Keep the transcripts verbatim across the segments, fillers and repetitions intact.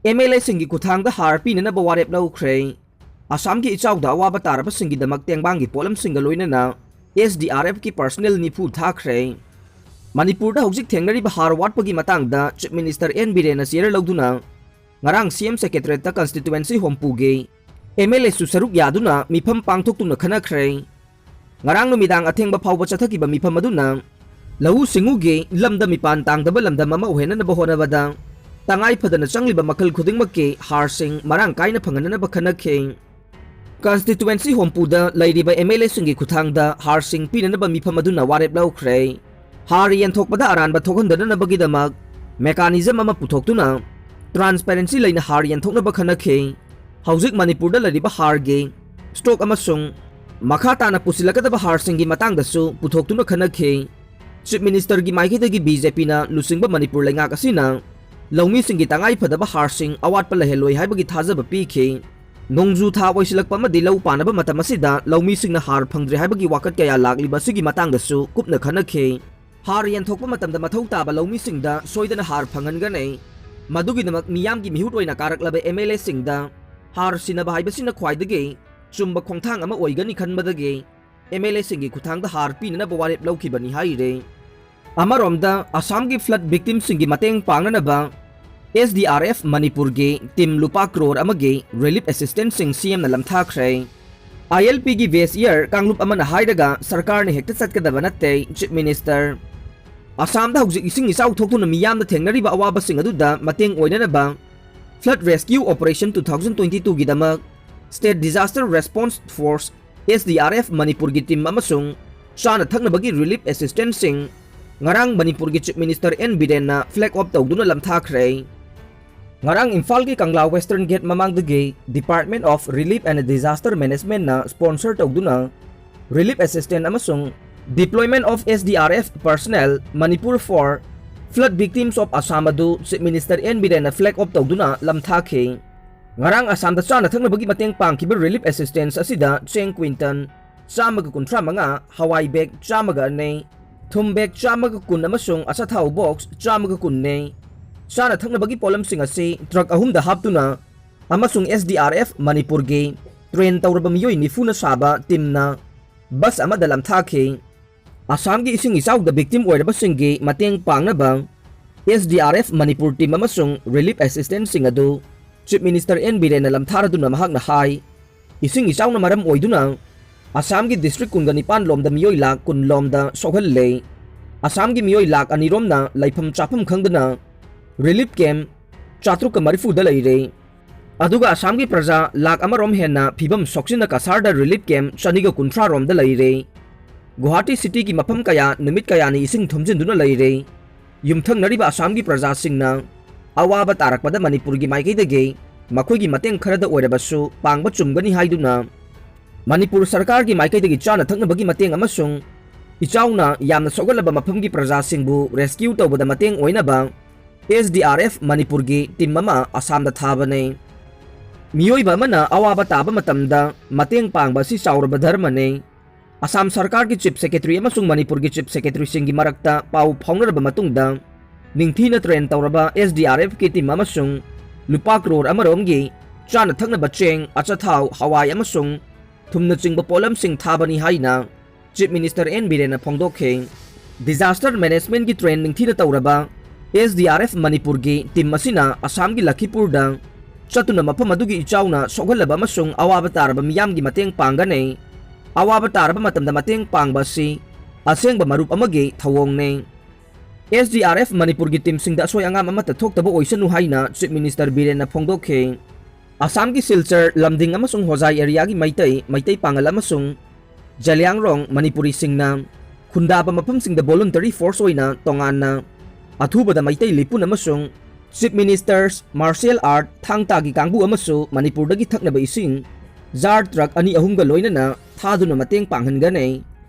M L ꯑꯦꯁꯤꯡꯒꯤ ꯈꯨꯠꯊꯥꯡꯗ ꯍꯥꯔ ꯄꯤꯅꯅꯕ ꯋꯥꯔꯦꯞ ꯂꯧꯈ꯭ꯔꯦ꯫ ꯑꯁꯥꯝꯒꯤ ꯏꯆꯥꯎꯗ ꯑꯋꯥꯕ ꯇꯥꯔꯕꯁꯤꯡꯒꯤꯗꯃꯛ ꯇꯦꯡꯕꯥꯡꯒꯤ ꯄꯣꯠꯂꯝꯁꯤꯡꯒ ꯂꯣꯏꯅꯅ ꯑꯦꯁ ꯗꯤ ꯑꯥꯔ ꯑꯦꯐꯀꯤ ꯄꯔꯁꯅꯦꯜ ꯅꯤꯐꯨ ꯊꯥꯈ꯭ꯔꯦ꯫ ꯃꯅꯤꯄꯨꯔꯗ ꯍꯧꯖꯤꯛ ꯊꯦꯡꯅꯔꯤꯕ ꯍꯥꯔ ꯋꯥꯠꯄꯒꯤ ꯃꯇꯥꯡꯗ ꯆꯤꯐ ꯃꯤꯅꯤꯁꯇꯔ ꯑꯦꯟ ꯕꯤꯔꯦꯟꯅ ꯆꯦꯔ ꯂꯧꯗꯨꯅ ꯉꯔꯥꯡ ꯁꯤ ꯑꯦꯝ ꯁꯦꯀ꯭ꯔꯦꯇꯔꯤꯌꯦꯠꯇ ꯀꯟꯁꯇꯤꯇ꯭ꯋꯦꯟꯁꯤ ꯍꯣꯝꯄꯨꯒꯤ ꯑꯦꯝ ꯑꯦꯜ ꯑꯦꯁꯨ ꯁꯔꯨꯛ ꯌꯥꯗꯨꯅ ꯃꯤꯐꯝ ꯄꯥꯡꯊꯣꯛꯇꯨꯅ ꯈꯟꯅꯈ꯭ꯔꯦ꯫ ꯉꯔꯥꯡ ꯅꯨꯃꯤꯗꯥꯡ ꯑꯊꯦꯡꯕ ꯐꯥꯎꯕ ꯆꯠꯊꯈꯤꯕ ꯃꯤꯐꯝ ꯑꯗꯨꯅ ꯂꯧꯎ ꯁꯤꯡꯎꯒꯤ ꯂꯝꯗ ꯃꯤꯄꯥꯟ ꯇꯥꯡꯗꯕ ꯂꯝꯗꯝ ꯑꯃ ꯑꯣꯏꯍꯟꯅꯅꯕ ꯍꯣꯠꯅꯕꯗ ꯇꯉꯥꯏ ꯐꯗꯅ ꯆꯪꯂꯤꯕ ꯃꯈꯜ ꯈꯨꯗꯤꯡꯃꯛꯀꯤ ꯍꯥꯔꯁꯤꯡ ꯃꯔꯥꯡ ꯀꯥꯏꯅ ꯐꯪꯍꯟꯅꯅꯕ ꯈꯟꯅꯈꯤ꯫ ꯀꯟꯁꯇꯤꯇ꯭ꯋꯦꯟꯁꯤ ꯍꯣꯝꯄꯨꯗ ꯂꯩꯔꯤꯕ ꯑꯦꯝ ꯑꯦꯜ ꯑꯦꯁꯤꯡꯒꯤ ꯈꯨꯠꯊꯥꯡꯗ ꯍꯥꯔꯁꯤꯡ ꯄꯤꯅꯅꯕ ꯃꯤꯐꯝ ꯑꯗꯨꯅ ꯋꯥꯔꯦꯞ ꯂꯧꯈ꯭ꯔꯦ꯫ ꯍꯥꯔ ꯌꯦꯟꯊꯣꯛꯄꯗ ꯑꯔꯥꯟꯕ ꯊꯣꯛꯍꯟꯗꯅꯕꯒꯤꯗꯃꯛ ꯃꯦꯀꯥꯅꯤꯖꯝ ꯑꯃ ꯄꯨꯊꯣꯛꯇꯨꯅ ꯇ꯭ꯔꯥꯟꯁꯄꯦꯔꯦꯟꯁꯤ ꯂꯩꯅ ꯍꯥꯔ ꯌꯦꯟꯊꯣꯛꯅꯕ ꯈꯟꯅꯈꯤ꯫ ꯍꯧꯖꯤꯛ ꯃꯅꯤꯄꯨꯔꯗ ꯂꯩꯔꯤꯕ ꯍꯥꯔꯒꯤ ꯁ꯭ꯇꯣꯛ ꯑꯃꯁꯨꯡ ꯃꯈꯥ ꯇꯥꯅ ꯄꯨꯁꯤꯜꯂꯛꯀꯗꯕ ꯍꯥꯔꯁꯤꯡꯒꯤ ꯃꯇꯥꯡꯗꯁꯨ ꯄꯨꯊꯣꯛꯇꯨꯅ ꯈꯟꯅꯈꯤ꯫ ꯆꯤꯐ ꯃꯤꯅꯤꯁꯇꯔꯒꯤ ꯃꯥꯏꯀꯩꯗꯒꯤ ꯕꯤ ꯖꯦ ꯄꯤꯅ ꯂꯨꯆꯤꯡꯕ ꯃꯅꯤꯄꯨꯔ ꯂꯩꯉꯥꯛ ꯑꯁꯤꯅ ꯂꯧꯃꯤꯁꯤꯡꯒꯤ ꯇꯉꯥꯏꯐꯗꯕ ꯍꯥꯔꯁꯤꯡ ꯑꯋꯥꯠꯄ ꯂꯩꯍꯜꯂꯣꯏ ꯍꯥꯏꯕꯒꯤ ꯊꯥꯖꯕ ꯄꯤꯈꯤ꯫ ꯅꯣꯡꯖꯨ ꯊꯥ ꯑꯣꯏꯁꯤꯜꯂꯛꯄ ꯑꯃꯗꯤ ꯂꯧ ꯄꯥꯟꯅꯕ ꯃꯇꯝ ꯑꯁꯤꯗ ꯂꯧꯃꯤꯁꯤꯡꯅ ꯍꯥꯔ ꯐꯪꯗ꯭ꯔꯦ ꯍꯥꯏꯕꯒꯤ ꯋꯥꯀꯠ ꯀꯌꯥ ꯂꯥꯛꯂꯤꯕ ꯑꯁꯤꯒꯤ ꯃꯇꯥꯡꯗꯁꯨ ꯀꯨꯞꯅ ꯈꯟꯅꯈꯤ꯫ ꯍꯥꯔ ꯌꯦꯟꯊꯣꯛꯄ ꯃꯇꯝꯗ ꯃꯊꯧ ꯇꯥꯕ ꯂꯧꯃꯤꯁꯤꯡꯗ ꯁꯣꯏꯗꯅ ꯍꯥꯔ ꯐꯪꯍꯟꯒꯅꯤ꯫ ꯃꯗꯨꯒꯤꯗꯃꯛ ꯃꯤꯌꯥꯝꯒꯤ ꯃꯤꯍꯨꯠ ꯑꯣꯏꯅ ꯀꯥꯔꯛꯂꯕ ꯑꯦꯝ ꯑꯦꯜ ꯑꯦꯁꯤꯡꯗ ꯍꯥꯔ ꯁꯤꯟꯅꯕ ꯍꯥꯏꯕꯁꯤꯅ ꯈ꯭ꯋꯥꯏꯗꯒꯤ ꯆꯨꯝꯕ ꯈꯣꯡꯊꯥꯡ ꯑꯃ ꯑꯣꯏꯒꯅꯤ ꯈꯟꯕꯗꯒꯤ ꯑꯦꯝ ꯑꯦꯜ ꯑꯦꯁꯤꯡꯒꯤ ꯈꯨꯠꯊꯥꯡꯗ ꯍꯥꯔ ꯄꯤꯅꯅꯕ ꯋꯥꯔꯦꯞ ꯂꯧꯈꯤꯕꯅꯤ ꯍꯥꯏꯔꯦ꯫ ꯑꯃꯔꯣꯝꯗ ꯑꯁꯥꯝꯒꯤ ꯐ꯭ꯂꯗ ꯚꯤꯛꯇꯤꯝꯁꯤꯡꯒꯤ ꯃꯇꯦꯡ ꯄꯥꯡꯅꯅꯕ ꯑꯦꯁ ꯗꯤ ꯑꯥꯔ ꯑꯦꯐ ꯃꯅꯤꯄꯨꯔꯒꯤ ꯇꯤꯝ ꯂꯨꯄꯥ ꯀ꯭ꯔꯣꯔ ꯑꯃꯒꯤ ꯔꯤꯂꯤꯐ ꯑꯦꯁꯤꯁꯇꯦꯟꯁꯁꯤꯡ ꯁꯤ ꯑꯦꯝꯅ ꯂꯝꯊꯥꯈ꯭ꯔꯦ꯫ ꯑꯥꯏ ꯑꯦꯜ ꯄꯤꯒꯤ ꯕꯦꯁ ꯏꯌꯥꯔ ꯀꯥꯡꯂꯨꯞ ꯑꯃꯅ ꯍꯥꯏꯔꯒ ꯁꯔꯀꯥꯔꯅ ꯍꯦꯛꯇ ꯆꯠꯀꯗꯕ ꯅꯠꯇꯦ, ꯆꯤꯐ ꯃꯤꯅꯤꯁꯇꯔ꯫ ꯑꯁꯥꯝꯗ ꯍꯧꯖꯤꯛ ꯏꯁꯤꯡ ꯏꯆꯥꯎ ꯊꯣꯛꯇꯨꯅ ꯃꯤꯌꯥꯝꯅ ꯊꯦꯡꯅꯔꯤꯕ ꯑꯋꯥꯕꯁꯤꯡ ꯑꯗꯨꯗ ꯃꯇꯦꯡ ꯑꯣꯏꯅꯅꯕ Flood Rescue Operation two thousand twenty two ꯒꯤꯗꯃꯛ State Disaster Response Force, S D R F, ꯃꯅꯤꯄꯨꯔꯒꯤ ꯇꯤꯝ ꯑꯃꯁꯨꯡ ꯆꯥꯅ ꯊꯛꯅꯕꯒꯤ ꯔꯤꯂꯤꯐ ꯑꯦꯁꯤꯁꯇꯦꯟꯁꯁꯤꯡ ꯉꯔꯥꯡ ꯃꯅꯤꯄꯨꯔꯒꯤ ꯆꯤꯐ ꯃꯤꯅꯤꯁꯇꯔ ꯑꯦꯟ ꯕꯤꯔꯦꯟꯅ ꯐ꯭ꯂꯦꯒ ꯑꯣꯐ ꯇꯧꯗꯨꯅ ꯂꯝꯊꯥꯈ꯭ꯔꯦ꯫ ꯉꯔꯥꯡ ꯏꯝꯐꯥꯜꯒꯤ ꯀꯪꯂꯥ ꯋꯦꯁꯇꯔꯟ ꯒꯦꯠ ꯃꯃꯥꯡꯗꯒꯤ Department of Relief and Disaster Managementꯅ ꯁ꯭ꯄꯣꯟꯁꯔ ꯇꯧꯗꯨꯅ ꯔꯤꯂꯤꯐ ꯑꯦꯁꯤꯁꯇꯦꯟ ꯑꯃꯁꯨꯡ Deployment of S D R F Personnel Manipur for Flood Victims of Assam ꯑꯗꯨ ꯆꯤꯐ ꯃꯤꯅꯤꯁꯇꯔ ꯑꯦꯟ ꯕꯤꯔꯦꯟꯅ ꯐ꯭ꯂꯦꯒ ꯑꯣꯐ ꯇꯧꯗꯨꯅ ꯂꯝꯊꯥꯈꯤ꯫ ꯉꯔꯥꯡ ꯑꯁꯥꯝꯗ ꯆꯥꯅ ꯊꯛꯅꯕꯒꯤ ꯃꯇꯦꯡ ꯄꯥꯡꯈꯤꯕ ꯔꯤꯂꯤꯐ ꯑꯦꯁꯤꯁꯇꯦꯟꯁ ꯑꯁꯤꯗ ꯆꯦꯡ ꯀ꯭ꯋꯤꯟꯇꯟ ꯆꯥꯝꯃꯒ ꯀꯨꯟꯊ꯭ꯔꯥ ꯃꯉꯥ, ꯍꯋꯥꯏ ꯕꯦꯒ ꯆꯥꯝꯃꯒ ꯑꯅꯤ, ꯊꯨꯝ ꯕꯦꯒ ꯆꯥꯝꯃꯒ ꯀꯨꯟ ꯑꯃꯁꯨꯡ ꯑꯆꯥꯊꯥꯎ ꯕꯣꯛꯁ ꯆꯥꯝꯃꯒ ꯀꯨꯟꯅꯤ꯫ ꯆꯥꯅ ꯊꯛꯅꯕꯒꯤ ꯄꯣꯠꯂꯝꯁꯤꯡ ꯑꯁꯤ ꯇ꯭ꯔꯛ ꯑꯍꯨꯝꯗ ꯍꯥꯞꯇꯨꯅ ꯑꯃꯁꯨꯡ S D R F ꯃꯅꯤꯄꯨꯔꯒꯤ ꯇ꯭ꯔꯦꯟ ꯇꯧꯔꯕ ꯃꯤꯑꯣꯏ ꯅꯤꯐꯨꯅ ꯁꯥꯕ ꯇꯤꯝꯅ ꯕꯁ ꯑꯃꯗ ꯂꯝꯊꯥꯈꯤ꯫ ꯑꯁꯥꯝꯒꯤ ꯏꯁꯤꯡ ꯏꯆꯥꯎꯗ ꯚꯤꯛꯇꯤꯝ ꯑꯣꯏꯔꯕꯁꯤꯡꯒꯤ ꯃꯇꯦꯡ ꯄꯥꯡꯅꯕ S D R F Manipur team ꯑꯃꯁꯨꯡ ꯔꯤꯂꯤꯐ ꯑꯦꯁꯤꯁꯇꯦꯟꯁꯁꯤꯡ ꯑꯗꯨ ꯆꯤꯐ ꯃꯤꯅꯤꯁꯇꯔ ꯑꯦꯟ ꯕꯤꯔꯦꯟꯅ ꯂꯝꯊꯥꯔꯗꯨꯅ ꯃꯍꯥꯛꯅ ꯍꯥꯏ, ꯏꯁꯤꯡ ꯏꯆꯥꯎꯅ ꯃꯔꯝ ꯑꯣꯏꯗꯨꯅ ꯑꯁꯥꯝꯒꯤ ꯗꯤꯁꯇ꯭ꯔꯤꯛ ꯀꯨꯟꯒ ꯅꯤꯄꯥꯟ ꯂꯣꯝꯗ ꯃꯤꯑꯣꯏ ꯂꯥꯈ ꯀꯨꯟ ꯂꯣꯝꯗ ꯁꯣꯛꯍꯜꯂꯦ꯫ ꯑꯁꯥꯝꯒꯤ ꯃꯤꯑꯣꯏ ꯂꯥꯈ ꯑꯅꯤ ꯔꯣꯝꯅ ꯂꯩꯐꯝ ꯆꯥꯐꯝ ꯈꯪꯗꯅ ꯔꯤꯂꯤꯐ ꯀꯦꯝꯞ ꯆꯥꯇ꯭ꯔꯨꯛꯀ ꯃꯔꯤꯐꯨꯗ ꯂꯩꯔꯦ꯫ ꯑꯗꯨꯒ ꯑꯁꯥꯝꯒꯤ ꯄ꯭ꯔꯖꯥ ꯂꯥꯈ ꯑꯃ ꯔꯣꯝ ꯍꯦꯟꯅ ꯐꯤꯚꯝ ꯁꯣꯛꯆꯤꯟꯅ ꯀꯁꯥꯔꯗ ꯔꯤꯂꯤꯐ ꯀꯦꯝꯞ ꯆꯅꯤꯒ ꯀꯨꯟꯊ꯭ꯔꯥ ꯔꯣꯝꯗ ꯂꯩꯔꯦ꯫ ꯒꯨꯋꯥꯍꯥꯇꯤ ꯁꯤꯇꯤꯒꯤ ꯃꯐꯝ ꯀꯌꯥ ꯅꯨꯃꯤꯠ ꯀꯌꯥꯅꯤ ꯏꯁꯤꯡ ꯊꯨꯝꯖꯤꯟꯗꯨꯅ ꯂꯩꯔꯦ꯫ ꯌꯨꯝꯊꯪꯅꯔꯤꯕ ꯑꯁꯥꯝꯒꯤ ꯄ꯭ꯔꯖꯥꯁꯤꯡꯅ ꯑꯋꯥꯕ ꯇꯥꯔꯛꯄꯗ ꯃꯅꯤꯄꯨꯔꯒꯤ ꯃꯥꯏꯀꯩꯗꯒꯤ ꯃꯈꯣꯏꯒꯤ ꯃꯇꯦꯡ ꯈꯔꯗ ꯑꯣꯏꯔꯕꯁꯨ ꯄꯥꯡꯕ ꯆꯨꯝꯒꯅꯤ ꯍꯥꯏꯗꯨꯅ ꯃꯅꯤꯄꯨꯔ ꯁꯔꯀꯥꯔꯒꯤ ꯃꯥꯏꯀꯩꯗꯒꯤ ꯆꯥꯅ ꯊꯛꯅꯕꯒꯤ ꯃꯇꯦꯡ ꯑꯃꯁꯨꯡ ꯏꯆꯥꯎꯅ ꯌꯥꯝꯅ ꯁꯣꯛꯍꯜꯂꯕ ꯃꯐꯝꯒꯤ ꯄ꯭ꯔꯖꯥꯁꯤꯡꯕꯨ ꯔꯦꯁꯀ꯭ꯌꯨ ꯇꯧꯕꯗ ꯃꯇꯦꯡ ꯑꯣꯏꯅꯕ S D R F ꯃꯅꯤꯄꯨꯔꯒꯤ ꯇꯤꯝ ꯑꯃ ꯑꯁꯥꯝꯗ ꯊꯥꯕꯅꯤ꯫ ꯃꯤꯑꯣꯏꯕ ꯑꯃꯅ ꯑꯋꯥꯕ ꯇꯥꯕ ꯃꯇꯝꯗ ꯃꯇꯦꯡ ꯄꯥꯡꯕ ꯑꯁꯤ ꯆꯥꯎꯔꯕ ꯙꯔꯃꯅꯤ꯫ ꯑꯁꯥꯝ ꯁꯔꯀꯥꯔꯒꯤ ꯆꯤꯐ ꯁꯦꯀ꯭ꯔꯦꯇꯔꯤ ꯑꯃꯁꯨꯡ ꯃꯅꯤꯄꯨꯔꯒꯤ ꯆꯤꯐ ꯁꯦꯀ꯭ꯔꯦꯇꯔꯤꯁꯤꯡꯒꯤ ꯃꯔꯛꯇ ꯄꯥꯎ ꯐꯥꯎꯅꯔꯕ ꯃꯇꯨꯡꯗ, ꯅꯤꯡꯊꯤꯅ ꯇ꯭ꯔꯦꯟ ꯇꯧꯔꯕ S D R F ꯀꯤ ꯇꯤꯝ ꯑꯃꯁꯨꯡ ꯂꯨꯄꯥ ꯀ꯭ꯔꯣꯔ ꯑꯃꯔꯣꯝꯒꯤ ꯆꯥꯅ ꯊꯛꯅꯕ ꯆꯦꯡ, ꯑꯆꯥꯊꯥꯎ, ꯍꯋꯥꯏ ꯑꯃꯁꯨꯡ ꯊꯨꯝꯅꯆꯤꯡꯕ ꯄꯣꯠꯂꯝꯁꯤꯡ ꯊꯥꯕꯅꯤ ꯍꯥꯏꯅ ꯆꯤꯐ ꯃꯤꯅꯤꯁꯇꯔ ꯑꯦꯟ ꯕꯤꯔꯦꯟꯅ ꯐꯣꯡꯗꯣꯛꯈꯤ꯫ ꯗꯤꯖꯥꯁꯇꯔ ꯃꯦꯅꯦꯖꯃꯦꯟꯠꯀꯤ ꯇ꯭ꯔꯦꯟ ꯅꯤꯡꯊꯤꯅ ꯇꯧꯔꯕ S D R F ꯃꯅꯤꯄꯨꯔꯒꯤ ꯇꯤꯝ ꯑꯁꯤꯅ ꯑꯁꯥꯝꯒꯤ ꯂꯈꯤꯄꯨꯔꯗ ꯆꯠꯇꯨꯅ ꯃꯐꯝ ꯑꯗꯨꯒꯤ ꯏꯆꯥꯎꯅ ꯁꯣꯛꯍꯜꯂꯕ ꯑꯃꯁꯨꯡ ꯑꯋꯥꯕ ꯇꯥꯔꯕ ꯃꯤꯌꯥꯝꯒꯤ ꯃꯇꯦꯡ ꯄꯥꯡꯒꯅꯤ꯫ ꯑꯋꯥꯕ ꯇꯥꯔꯕ ꯃꯇꯝꯗ ꯃꯇꯦꯡ ꯄꯥꯡꯕ ꯑꯁꯤ ꯑꯁꯦꯡꯕ ꯃꯔꯨꯞ ꯑꯃꯒꯤ ꯊꯧꯑꯣꯡꯅꯤ꯫ S D R F ꯃꯅꯤꯄꯨꯔꯒꯤ ꯇꯤꯝꯁꯤꯡꯗ ꯑꯁꯣꯏ ꯑꯉꯥꯝ ꯑꯃꯠꯇ ꯊꯣꯛꯇꯕ ꯑꯣꯏꯁꯅꯨ ꯍꯥꯏꯅ ꯆꯤꯐ ꯃꯤꯅꯤꯁꯇꯔ ꯕꯤꯔꯦꯟꯅ ꯐꯣꯡꯗꯣꯛꯈꯤ꯫ ꯑꯁꯥꯝꯒꯤ ꯁꯤꯜꯆꯔ, ꯂꯝꯗꯤꯡ ꯑꯃꯁꯨꯡ ꯍꯣꯖꯥꯏ ꯑꯦꯔꯤꯌꯥꯒꯤ ꯃꯩꯇꯩ, ꯃꯩꯇꯩ ꯄꯥꯉꯜ ꯑꯃꯁꯨꯡ ꯖꯂꯤꯌꯥꯡꯔꯣꯡ ꯃꯅꯤꯄꯨꯔꯤꯁꯤꯡꯅ ꯈꯨꯟꯗꯥꯕ ꯃꯐꯝꯁꯤꯡꯗ ꯚꯣꯂꯨꯟꯇꯔꯤ ꯐꯣꯔꯁ ꯑꯣꯏꯅ ꯇꯣꯉꯥꯟꯅ ꯑꯊꯨꯕꯗ ꯃꯩꯇꯩ ꯂꯤꯄꯨꯟ ꯑꯃꯁꯨꯡ ꯆꯤꯐ ꯃꯤꯅꯤꯁꯇꯔꯁ ꯃꯥꯔꯁꯤꯌꯦꯜ ꯑꯥꯔꯠ ꯊꯥꯡ ꯇꯥꯒꯤ ꯀꯥꯡꯕꯨ ꯑꯃꯁꯨ ꯃꯅꯤꯄꯨꯔꯗꯒꯤ ꯊꯛꯅꯕ ꯏꯁꯤꯡ ꯖꯥꯔ ꯇ꯭ꯔꯛ ꯑꯅꯤ ꯑꯍꯨꯝꯒ ꯂꯣꯏꯅꯅ ꯊꯥꯗꯨꯅ ꯃꯇꯦꯡ ꯄꯥꯡꯍꯟꯒꯅꯤ꯫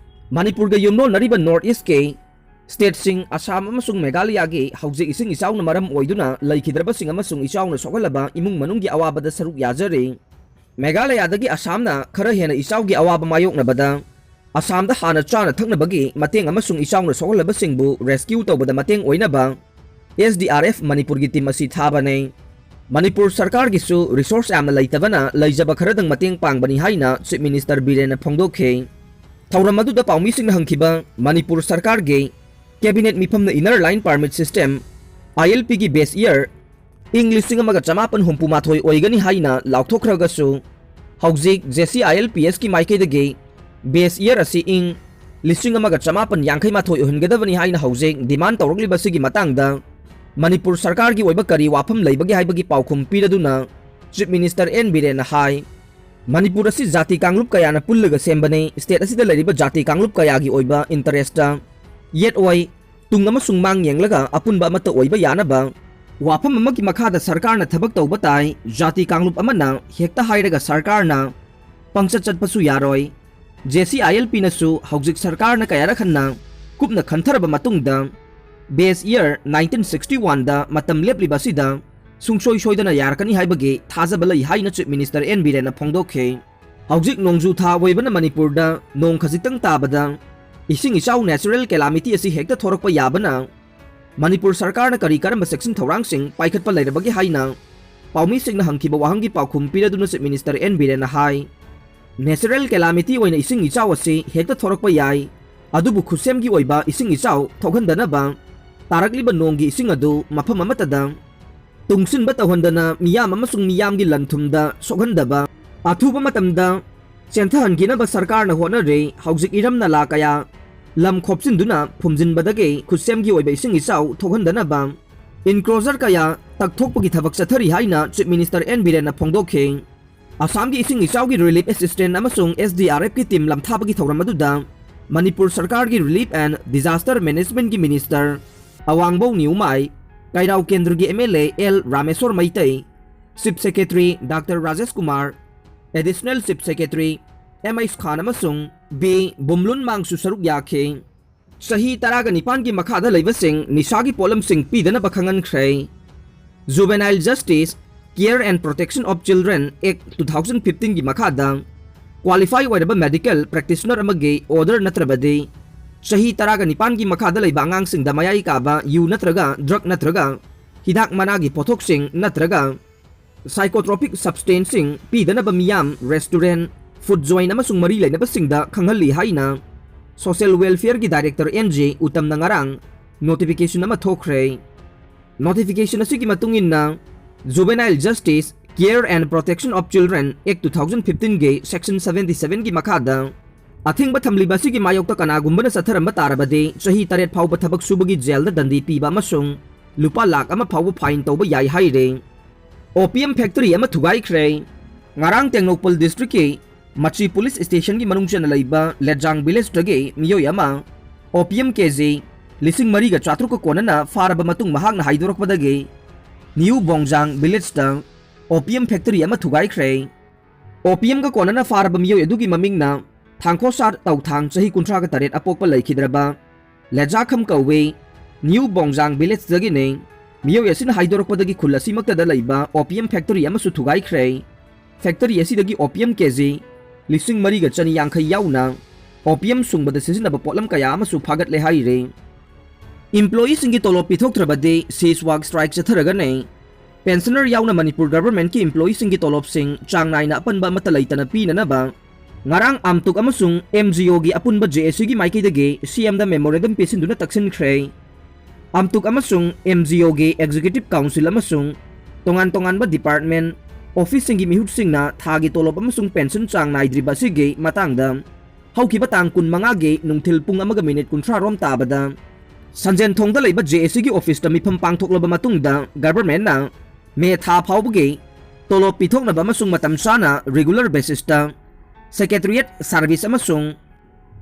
ꯃꯅꯤꯄꯨꯔꯒ ꯌꯨꯝꯂꯣꯟꯅꯔꯤꯕ ꯅꯣꯔꯠ ꯏꯁꯀꯤ ꯁ꯭ꯇꯦꯠꯁꯤꯡ ꯑꯁꯥꯝ ꯑꯃꯁꯨꯡ ꯃꯦꯘꯥꯂꯌꯥꯒꯤ ꯍꯧꯖꯤꯛ ꯏꯁꯤꯡ ꯏꯆꯥꯎꯅ ꯃꯔꯝ ꯑꯣꯏꯗꯨꯅ ꯂꯩꯈꯤꯗ꯭ꯔꯕꯁꯤꯡ ꯑꯃꯁꯨꯡ ꯏꯆꯥꯎꯅ ꯁꯣꯛꯍꯜꯂꯕ ꯏꯃꯨꯡ ꯃꯅꯨꯡꯒꯤ ꯑꯋꯥꯕꯗ ꯁꯔꯨꯛ ꯌꯥꯖꯔꯤ꯫ ꯃꯦꯘꯥꯂꯌꯥꯗꯒꯤ ꯑꯁꯥꯝꯅ ꯈꯔ ꯍꯦꯟꯅ ꯏꯆꯥꯎꯒꯤ ꯑꯋꯥꯕ ꯃꯥꯌꯣꯛꯅꯕꯗ ꯑꯁꯥꯝꯗ ꯍꯥꯟꯅ ꯆꯥꯅ ꯊꯛꯅꯕꯒꯤ ꯃꯇꯦꯡ ꯑꯃꯁꯨꯡ ꯏꯆꯥꯎꯅ ꯁꯣꯛꯍꯜꯂꯕꯁꯤꯡꯕꯨ ꯔꯦꯁꯀ꯭ꯌꯨ ꯇꯧꯕꯗ ꯃꯇꯦꯡ ꯑꯣꯏꯅꯕ ꯑꯦꯁ ꯗꯤ ꯑꯥꯔ ꯑꯦꯐ ꯃꯅꯤꯄꯨꯔꯒꯤ ꯇꯤꯝ ꯑꯁꯤ ꯊꯥꯕꯅꯤ꯫ ꯃꯅꯤꯄꯨꯔ ꯁꯔꯀꯥꯔꯒꯤꯁꯨ ꯔꯤꯁꯣꯔꯁ ꯌꯥꯝꯅ ꯂꯩꯇꯕꯅ ꯂꯩꯖꯕ ꯈꯔꯗꯪ ꯃꯇꯦꯡ ꯄꯥꯡꯕꯅꯤ ꯍꯥꯏꯅ ꯆꯤꯐ ꯃꯤꯅꯤꯁꯇꯔ ꯕꯤꯔꯦꯟꯅ ꯐꯣꯡꯗꯣꯛꯈꯤ꯫ ꯊꯧꯔꯝ ꯑꯗꯨꯗ ꯄꯥꯎꯃꯤꯁꯤꯡꯅ ꯍꯪꯈꯤꯕ ꯃꯅꯤꯄꯨꯔ ꯁꯔꯀꯥꯔꯒꯤ ꯀꯦꯕꯤꯅꯦꯠ ꯃꯤꯐꯝꯅ inner line permit system, I L ꯄꯤꯒꯤ ꯕꯦꯁ ꯏꯌꯔ ꯏꯪ ꯂꯤꯁꯤꯡ ꯑꯃꯒ ꯆꯃꯥꯄꯟ ꯍꯨꯝꯐꯨ ꯃꯥꯊꯣꯏ ꯑꯣꯏꯒꯅꯤ ꯍꯥꯏꯅ ꯂꯥꯎꯊꯣꯛꯈ꯭ꯔꯒꯁꯨ, ꯍꯧꯖꯤꯛ J C I L P ꯑꯦꯁꯀꯤ ꯃꯥꯏꯀꯩꯗꯒꯤ ꯕꯦꯁ ꯏꯌꯔ ꯑꯁꯤ ꯏꯪ ꯂꯤꯁꯤꯡ ꯑꯃꯒ ꯆꯃꯥꯄꯟ ꯌꯥꯡꯈꯩ ꯃꯥꯊꯣꯏ ꯑꯣꯏꯍꯟꯒꯗꯕꯅꯤ ꯍꯥꯏꯅ ꯍꯧꯖꯤꯛ ꯗꯤꯃꯥꯟ ꯇꯧꯔꯛꯂꯤꯕ ꯑꯁꯤꯒꯤ ꯃꯇꯥꯡꯗ ꯃꯅꯤꯄꯨꯔ ꯁꯔꯀꯥꯔꯒꯤ ꯑꯣꯏꯕ ꯀꯔꯤ ꯋꯥꯐꯝ ꯂꯩꯕꯒꯦ ꯍꯥꯏꯕꯒꯤ ꯄꯥꯎꯈꯨꯝ ꯄꯤꯔꯗꯨꯅ ꯆꯤꯐ ꯃꯤꯅꯤꯁꯇꯔ ꯑꯦꯟ ꯕꯤꯔꯦꯟꯅ ꯍꯥꯏ, ꯃꯅꯤꯄꯨꯔ ꯑꯁꯤ ꯖꯥꯇꯤ ꯀꯥꯡꯂꯨꯞ ꯀꯌꯥꯅ ꯄꯨꯜꯂꯒ ꯁꯦꯝꯕꯅꯤ꯫ ꯁ꯭ꯇꯦꯠ ꯑꯁꯤꯗ ꯂꯩꯔꯤꯕ ꯖꯥꯇꯤ ꯀꯥꯡꯂꯨꯞ ꯀꯌꯥꯒꯤ ꯑꯣꯏꯕ ꯏꯟꯇꯔꯦꯁꯇ ꯌꯦꯠ ꯑꯣꯏ, ꯇꯨꯡ ꯑꯃꯁꯨꯡ ꯃꯥꯡ ꯌꯦꯡꯂꯒ ꯑꯄꯨꯟꯕ ꯑꯃꯠꯇ ꯑꯣꯏꯕ ꯌꯥꯅꯕ ꯋꯥꯐꯝ ꯑꯃꯒꯤ ꯃꯈꯥꯗ ꯁꯔꯀꯥꯔꯅ ꯊꯕꯛ ꯇꯧꯕ ꯇꯥꯏ꯫ ꯖꯥꯇꯤ ꯀꯥꯡꯂꯨꯞ ꯑꯃꯅ ꯍꯦꯛꯇ ꯍꯥꯏꯔꯒ ꯁꯔꯀꯥꯔꯅ ꯄꯪꯆꯠ ꯆꯠꯄꯁꯨ ꯌꯥꯔꯣꯏ꯫ ꯖꯦ ꯁꯤ ꯑꯥꯏ ꯑꯦꯜ ꯄꯤꯅꯁꯨ ꯍꯧꯖꯤꯛ ꯁꯔꯀꯥꯔꯅ ꯀꯌꯥꯔꯛ ꯍꯟꯅ ꯀꯨꯞꯅ ꯈꯟꯊꯔꯕ ꯃꯇꯨꯡꯗ ꯕꯦꯁ ꯏꯌꯔ ꯅꯥꯏꯟꯇꯤꯟ ꯁꯤꯛꯁꯇꯤ ꯋꯥꯟꯗ ꯃꯇꯝ ꯂꯦꯞꯂꯤꯕ ꯑꯁꯤꯗ ꯁꯨꯡꯁꯣꯏ ꯁꯣꯏꯗꯅ ꯌꯥꯔꯛꯀꯅꯤ ꯍꯥꯏꯕꯒꯤ ꯊꯥꯖꯕ ꯂꯩ ꯍꯥꯏꯅ ꯆꯤꯐ ꯃꯤꯅꯤꯁꯇꯔ ꯑꯦꯟ ꯕꯤꯔꯦꯟꯅ ꯐꯣꯡꯗꯣꯛꯈꯤ꯫ ꯍꯧꯖꯤꯛ ꯅꯣꯡꯖꯨ ꯊꯥ ꯑꯣꯏꯕꯅ ꯃꯅꯤꯄꯨꯔꯗ ꯅꯣꯡ ꯈꯖꯤꯛꯇꯪ ꯇꯥꯕꯗ ꯏꯁꯤꯡ ꯏꯆꯥꯎ, natural calamity, ꯑꯁꯤ ꯍꯦꯛꯇ ꯊꯣꯔꯛꯄ ꯌꯥꯕꯅ ꯃꯅꯤꯄꯨꯔ ꯁꯔꯀꯥꯔꯅ ꯀꯔꯤ ꯀꯔꯝꯕ ꯆꯦꯛꯁꯤꯟ ꯊꯧꯔꯥꯡꯁꯤꯡ ꯄꯥꯏꯈꯠꯄ ꯂꯩꯔꯕꯒꯦ ꯍꯥꯏꯅ ꯄꯥꯎꯃꯤꯁꯤꯡꯅ ꯍꯪꯈꯤꯕ ꯋꯥꯍꯪꯒꯤ ꯄꯥꯎꯈꯨꯝ ꯄꯤꯔꯗꯨꯅ ꯆꯤꯐ ꯃꯤꯅꯤꯁꯇꯔ ꯑꯦꯟ ꯕꯤꯔꯦꯟꯅ ꯍꯥꯏ, natural calamity ꯑꯣꯏꯅ ꯏꯁꯤꯡ ꯏꯆꯥꯎ ꯑꯁꯤ ꯍꯦꯛꯇ ꯊꯣꯔꯛꯄ ꯌꯥꯏ, ꯑꯗꯨꯕꯨ ꯈꯨꯠꯁꯦꯝꯒꯤ ꯑꯣꯏꯕ ꯏꯁꯤꯡ ꯏꯆꯥꯎ ꯊꯣꯛꯍꯟꯗꯅꯕ ꯇꯥꯔꯛꯂꯤꯕ ꯅꯣꯡꯒꯤ ꯏꯁꯤꯡ ꯑꯗꯨ ꯃꯐꯝ ꯑꯃꯠꯇꯗ ꯇꯨꯡꯁꯤꯟꯕ ꯇꯧꯍꯟꯗꯅ ꯃꯤꯌꯥꯝ ꯑꯃꯁꯨꯡ ꯃꯤꯌꯥꯝꯒꯤ ꯂꯟ-ꯊꯨꯝꯗ ꯁꯣꯛꯍꯟꯗꯕ, ꯑꯊꯨꯕ ꯃꯇꯝꯗ ꯆꯦꯟꯊꯍꯟꯈꯤꯅꯕ ꯁꯔꯀꯥꯔꯅ ꯍꯣꯠꯅꯔꯤ꯫ ꯍꯧꯖꯤꯛ ꯏꯔꯝ ꯅꯂꯥ ꯀꯌꯥ ꯂꯝ ꯈꯣꯞꯆꯤꯟꯗꯨꯅ ꯐꯨꯝꯖꯤꯟꯕꯗꯒꯤ ꯈꯨꯠꯁꯦꯝꯒꯤ ꯑꯣꯏꯕ ꯏꯁꯤꯡ ꯏꯆꯥꯎ ꯊꯣꯛꯍꯟꯗꯅꯕ enclosure ꯀꯌꯥ ꯇꯛꯊꯣꯛꯄꯒꯤ ꯊꯕꯛ ꯆꯠꯊꯔꯤ ꯍꯥꯏꯅ ꯆꯤꯐ ꯃꯤꯅꯤꯁꯇꯔ ꯑꯦꯟ ꯕꯤꯔꯦꯟꯅ ꯐꯣꯡꯗꯣꯛꯈꯤ꯫ ꯑꯁꯥꯝꯒꯤ ꯏꯁꯤꯡ ꯏꯆꯥꯎꯒꯤ relief assistance ꯑꯃꯁꯨꯡ ꯑꯦꯁ ꯗꯤ ꯑꯥꯔ ꯑꯦꯐꯀꯤ team ꯂꯝꯊꯥꯕꯒꯤ ꯊꯧꯔꯝ ꯑꯗꯨꯗ ꯃꯅꯤꯄꯨꯔ ꯁꯔꯀꯥꯔꯒꯤ Relief and Disaster Managementꯀꯤ ꯃꯤꯅꯤꯁꯇꯔ ꯑꯋꯥꯡꯕꯧ ꯅꯤꯎꯃꯥꯏ, ꯀꯩꯔꯥꯎ ꯀꯦꯟꯗ꯭ꯔꯒꯤ M L A L Rameshwar Meitei, chief secretary doctor Rajesh Kumar, additional chief secretary M H Khan ꯑꯃꯁꯨꯡ ꯕꯤ ꯕꯨꯝꯂꯨꯟꯃꯥꯡꯁꯨ ꯁꯔꯨꯛ ꯌꯥꯈꯤ꯫ ꯆꯍꯤ ꯇꯔꯥꯒ ꯅꯤꯄꯥꯟꯒꯤ ꯃꯈꯥꯗ ꯂꯩꯕꯁꯤꯡ ꯅꯤꯁꯥꯒꯤ ꯄꯣꯠꯂꯝꯁꯤꯡ ꯄꯤꯗꯅꯕ ꯈꯪꯍꯟꯈ꯭ꯔꯦ꯫ Juvenile Justice, Care and Protection of Children Act two thousand fifteenꯒꯤ ꯃꯈꯥꯗ qualify ꯑꯣꯏꯔꯕ medical practitioner ꯑꯃꯒꯤ order ꯅꯠꯇ꯭ꯔꯕꯗꯤ ꯆꯍꯤ ꯇꯔꯥꯒ ꯅꯤꯄꯥꯟꯒꯤ ꯃꯈꯥꯗ ꯂꯩꯕ ꯑꯉꯥꯡꯁꯤꯡꯗ ꯃꯌꯥꯏ ꯀꯥꯕ ꯌꯨ ꯅꯠꯇ꯭ꯔꯒ ꯗ꯭ꯔꯒ ꯅꯠꯇ꯭ꯔꯒ ꯍꯤꯗꯥꯛ ꯃꯅꯥꯒꯤ ꯄꯣꯠꯊꯣꯛꯁꯤꯡ ꯅꯠꯇ꯭ꯔꯒ psychotropic substanceꯁꯤꯡ ꯄꯤꯗꯅꯕ ꯃꯤꯌꯥꯝ, restaurant, food joint ꯑꯃꯁꯨꯡ ꯃꯔꯤ ꯂꯩꯅꯕꯁꯤꯡꯗ ꯈꯪꯍꯜꯂꯤ ꯍꯥꯏꯅ Social Welfareꯒꯤ Director ꯑꯦꯟ ꯖꯦ ꯎꯇꯝꯅ ꯉꯔꯥꯡ notification ꯑꯃ ꯊꯣꯛꯈ꯭ꯔꯦ꯫ Notification ꯑꯁꯤꯒꯤ ꯃꯇꯨꯡ ꯏꯟꯅ, Juvenile Justice, Care and Protection of Children Act two thousand fifteenꯒꯤ Section seventy sevenꯒꯤ ꯃꯈꯥꯗ ꯑꯊꯤꯡꯕ ꯊꯝꯂꯤꯕ ꯑꯁꯤꯒꯤ ꯃꯥꯌꯣꯛꯇ ꯀꯅꯥꯒꯨꯝꯕꯅ ꯆꯠꯊꯔꯝꯕ ꯇꯥꯔꯕꯗꯤ ꯆꯍꯤ ꯇꯔꯦꯠ ꯐꯥꯎꯕ ꯊꯕꯛ ꯁꯨꯕꯒꯤ ꯖꯦꯜꯗ ꯗꯟꯗꯤ ꯄꯤꯕ ꯑꯃꯁꯨꯡ ꯂꯨꯄꯥ ꯂꯥꯈ ꯑꯃ ꯐꯥꯎꯕ fine ꯇꯧꯕ ꯌꯥꯏ ꯍꯥꯏꯔꯦ꯫ Opium factory ꯑꯃ ꯊꯨꯒꯥꯏꯈ꯭ꯔꯦ꯫ ꯉꯔꯥꯡ ꯇꯦꯡꯅꯧꯄꯜ districtꯀꯤ ꯃꯆꯤ police stationꯒꯤ ꯃꯅꯨꯡ ꯆꯟꯅ ꯂꯩꯕ ꯂꯦꯖꯥꯡ villageꯇꯒꯤ ꯃꯤꯑꯣꯏ ꯑꯃ opium ꯀꯦꯖꯤ ꯂꯤꯁꯤꯡ ꯃꯔꯤꯒ ꯆꯥꯇ꯭ꯔꯨꯛꯀ ꯀꯣꯟꯅꯅ ꯐꯥꯔꯕ ꯃꯇꯨꯡ ꯃꯍꯥꯛꯅ ꯍꯥꯏꯗꯣꯔꯛꯄꯗꯒꯤ New Bongjang villageꯇ opium factory ꯑꯃ ꯊꯨꯒꯥꯏꯈ꯭ꯔꯦ꯫ Opiumꯒ ꯀꯣꯟꯅꯅ ꯐꯥꯔꯕ ꯃꯤꯑꯣꯏ ꯑꯗꯨꯒꯤ ꯃꯃꯤꯡꯅ ꯊꯥꯡꯈꯣꯁꯥꯠ ꯇꯧꯊꯥꯡ, ꯆꯍꯤ ꯀꯨꯟꯊ꯭ꯔꯥꯒ ꯇꯔꯦꯠ, ꯑꯄꯣꯛꯄ ꯂꯩꯈꯤꯗ꯭ꯔꯕ ꯂꯦꯖꯥꯈꯝ ꯀꯧꯏ꯫ New Bongjang villageꯇꯒꯤꯅꯤ꯫ ꯃꯤꯑꯣꯏ ꯑꯁꯤꯅ ꯍꯥꯏꯗꯣꯔꯛꯄꯗꯒꯤ ꯈꯨꯜ ꯑꯁꯤꯃꯛꯇꯗ ꯂꯩꯕ opium factory ꯑꯃꯁꯨ ꯊꯨꯒꯥꯏꯈ꯭ꯔꯦ꯫ Factory ꯑꯁꯤꯗꯒꯤ opium ꯀꯦꯖꯤ ꯂꯤꯁꯤꯡ ꯃꯔꯤꯒ ꯆꯅꯤ ꯌꯥꯡꯈꯩ ꯌꯥꯎꯅ opium ꯁꯨꯡꯕꯗ ꯁꯤꯖꯤꯟꯅꯕ ꯄꯣꯠꯂꯝ ꯀꯌꯥ ꯑꯃꯁꯨ ꯐꯥꯒꯠꯂꯦ ꯍꯥꯏꯔꯤ꯫ Employeeꯁꯤꯡꯒꯤ ꯇꯣꯂꯣꯞ ꯄꯤꯊꯣꯛꯇ꯭ꯔꯕꯗꯤ ceasewalk strike ꯆꯠꯊꯔꯒꯅꯤ꯫ Pensioner ꯌꯥꯎꯅ ꯃꯅꯤꯄꯨꯔ governmentꯀꯤ employeeꯁꯤꯡꯒꯤ ꯇꯣꯂꯣꯞꯁꯤꯡ ꯆꯥꯡ ꯅꯥꯏꯅ ꯑꯄꯟꯕ ꯑꯃꯠꯇ ꯂꯩꯇꯅ ꯄꯤꯅꯅꯕ ꯉꯔꯥꯡ ꯑꯝꯇꯨꯛ ꯑꯃꯁꯨꯡ ꯑꯦꯝ ꯖꯤ ꯑꯣꯒꯤ ꯑꯄꯨꯟꯕ ꯖꯦ ꯑꯦ ꯁꯤꯒꯤ ꯃꯥꯏꯀꯩꯗꯒꯤ ꯁꯤ ꯑꯦꯝꯗ memorandum ꯄꯤꯁꯤꯟꯗꯨꯅ ꯇꯛꯁꯤꯟꯈ꯭ꯔꯦ꯫ ꯑꯝꯇꯨꯛ ꯑꯃꯁꯨꯡ ꯑꯦꯝ ꯖꯤ ꯑꯣꯒꯤ executive council ꯑꯃꯁꯨꯡ ꯇꯣꯉꯥꯟ ꯇꯣꯉꯥꯟꯕ department, officeꯁꯤꯡꯒꯤ ꯃꯤꯍꯨꯠꯁꯤꯡꯅ ꯊꯥꯒꯤ ꯇꯣꯂꯣꯞ ꯑꯃꯁꯨꯡ pension ꯆꯥꯡ ꯅꯥꯏꯗ꯭ꯔꯤꯕ ꯑꯁꯤꯒꯤ ꯃꯇꯥꯡꯗ ꯍꯧꯈꯤꯕ ꯇꯥꯡ ꯀꯨꯟꯃꯉꯥꯒꯤ ꯅꯨꯡꯊꯤꯜ ꯄꯨꯡ ꯑꯃꯒ minute ꯀꯨꯟꯊ꯭ꯔꯥ ꯔꯣꯝ ꯇꯥꯕꯗ ꯁꯟꯖꯦꯟ ꯊꯣꯡꯗ ꯂꯩꯕ ꯖꯦ ꯑꯦ ꯁꯤꯒꯤ officeꯇ ꯃꯤꯐꯝ ꯄꯥꯡꯊꯣꯛꯂꯕ ꯃꯇꯨꯡꯗ governmentꯅ ꯃꯦ ꯊꯥ ꯐꯥꯎꯕꯒꯤ ꯇꯣꯂꯣꯞ ꯄꯤꯊꯣꯛꯅꯕ ꯑꯃꯁꯨꯡ ꯃꯇꯝ ꯆꯥꯅ regular basisꯇ secretariat service ꯑꯃꯁꯨꯡ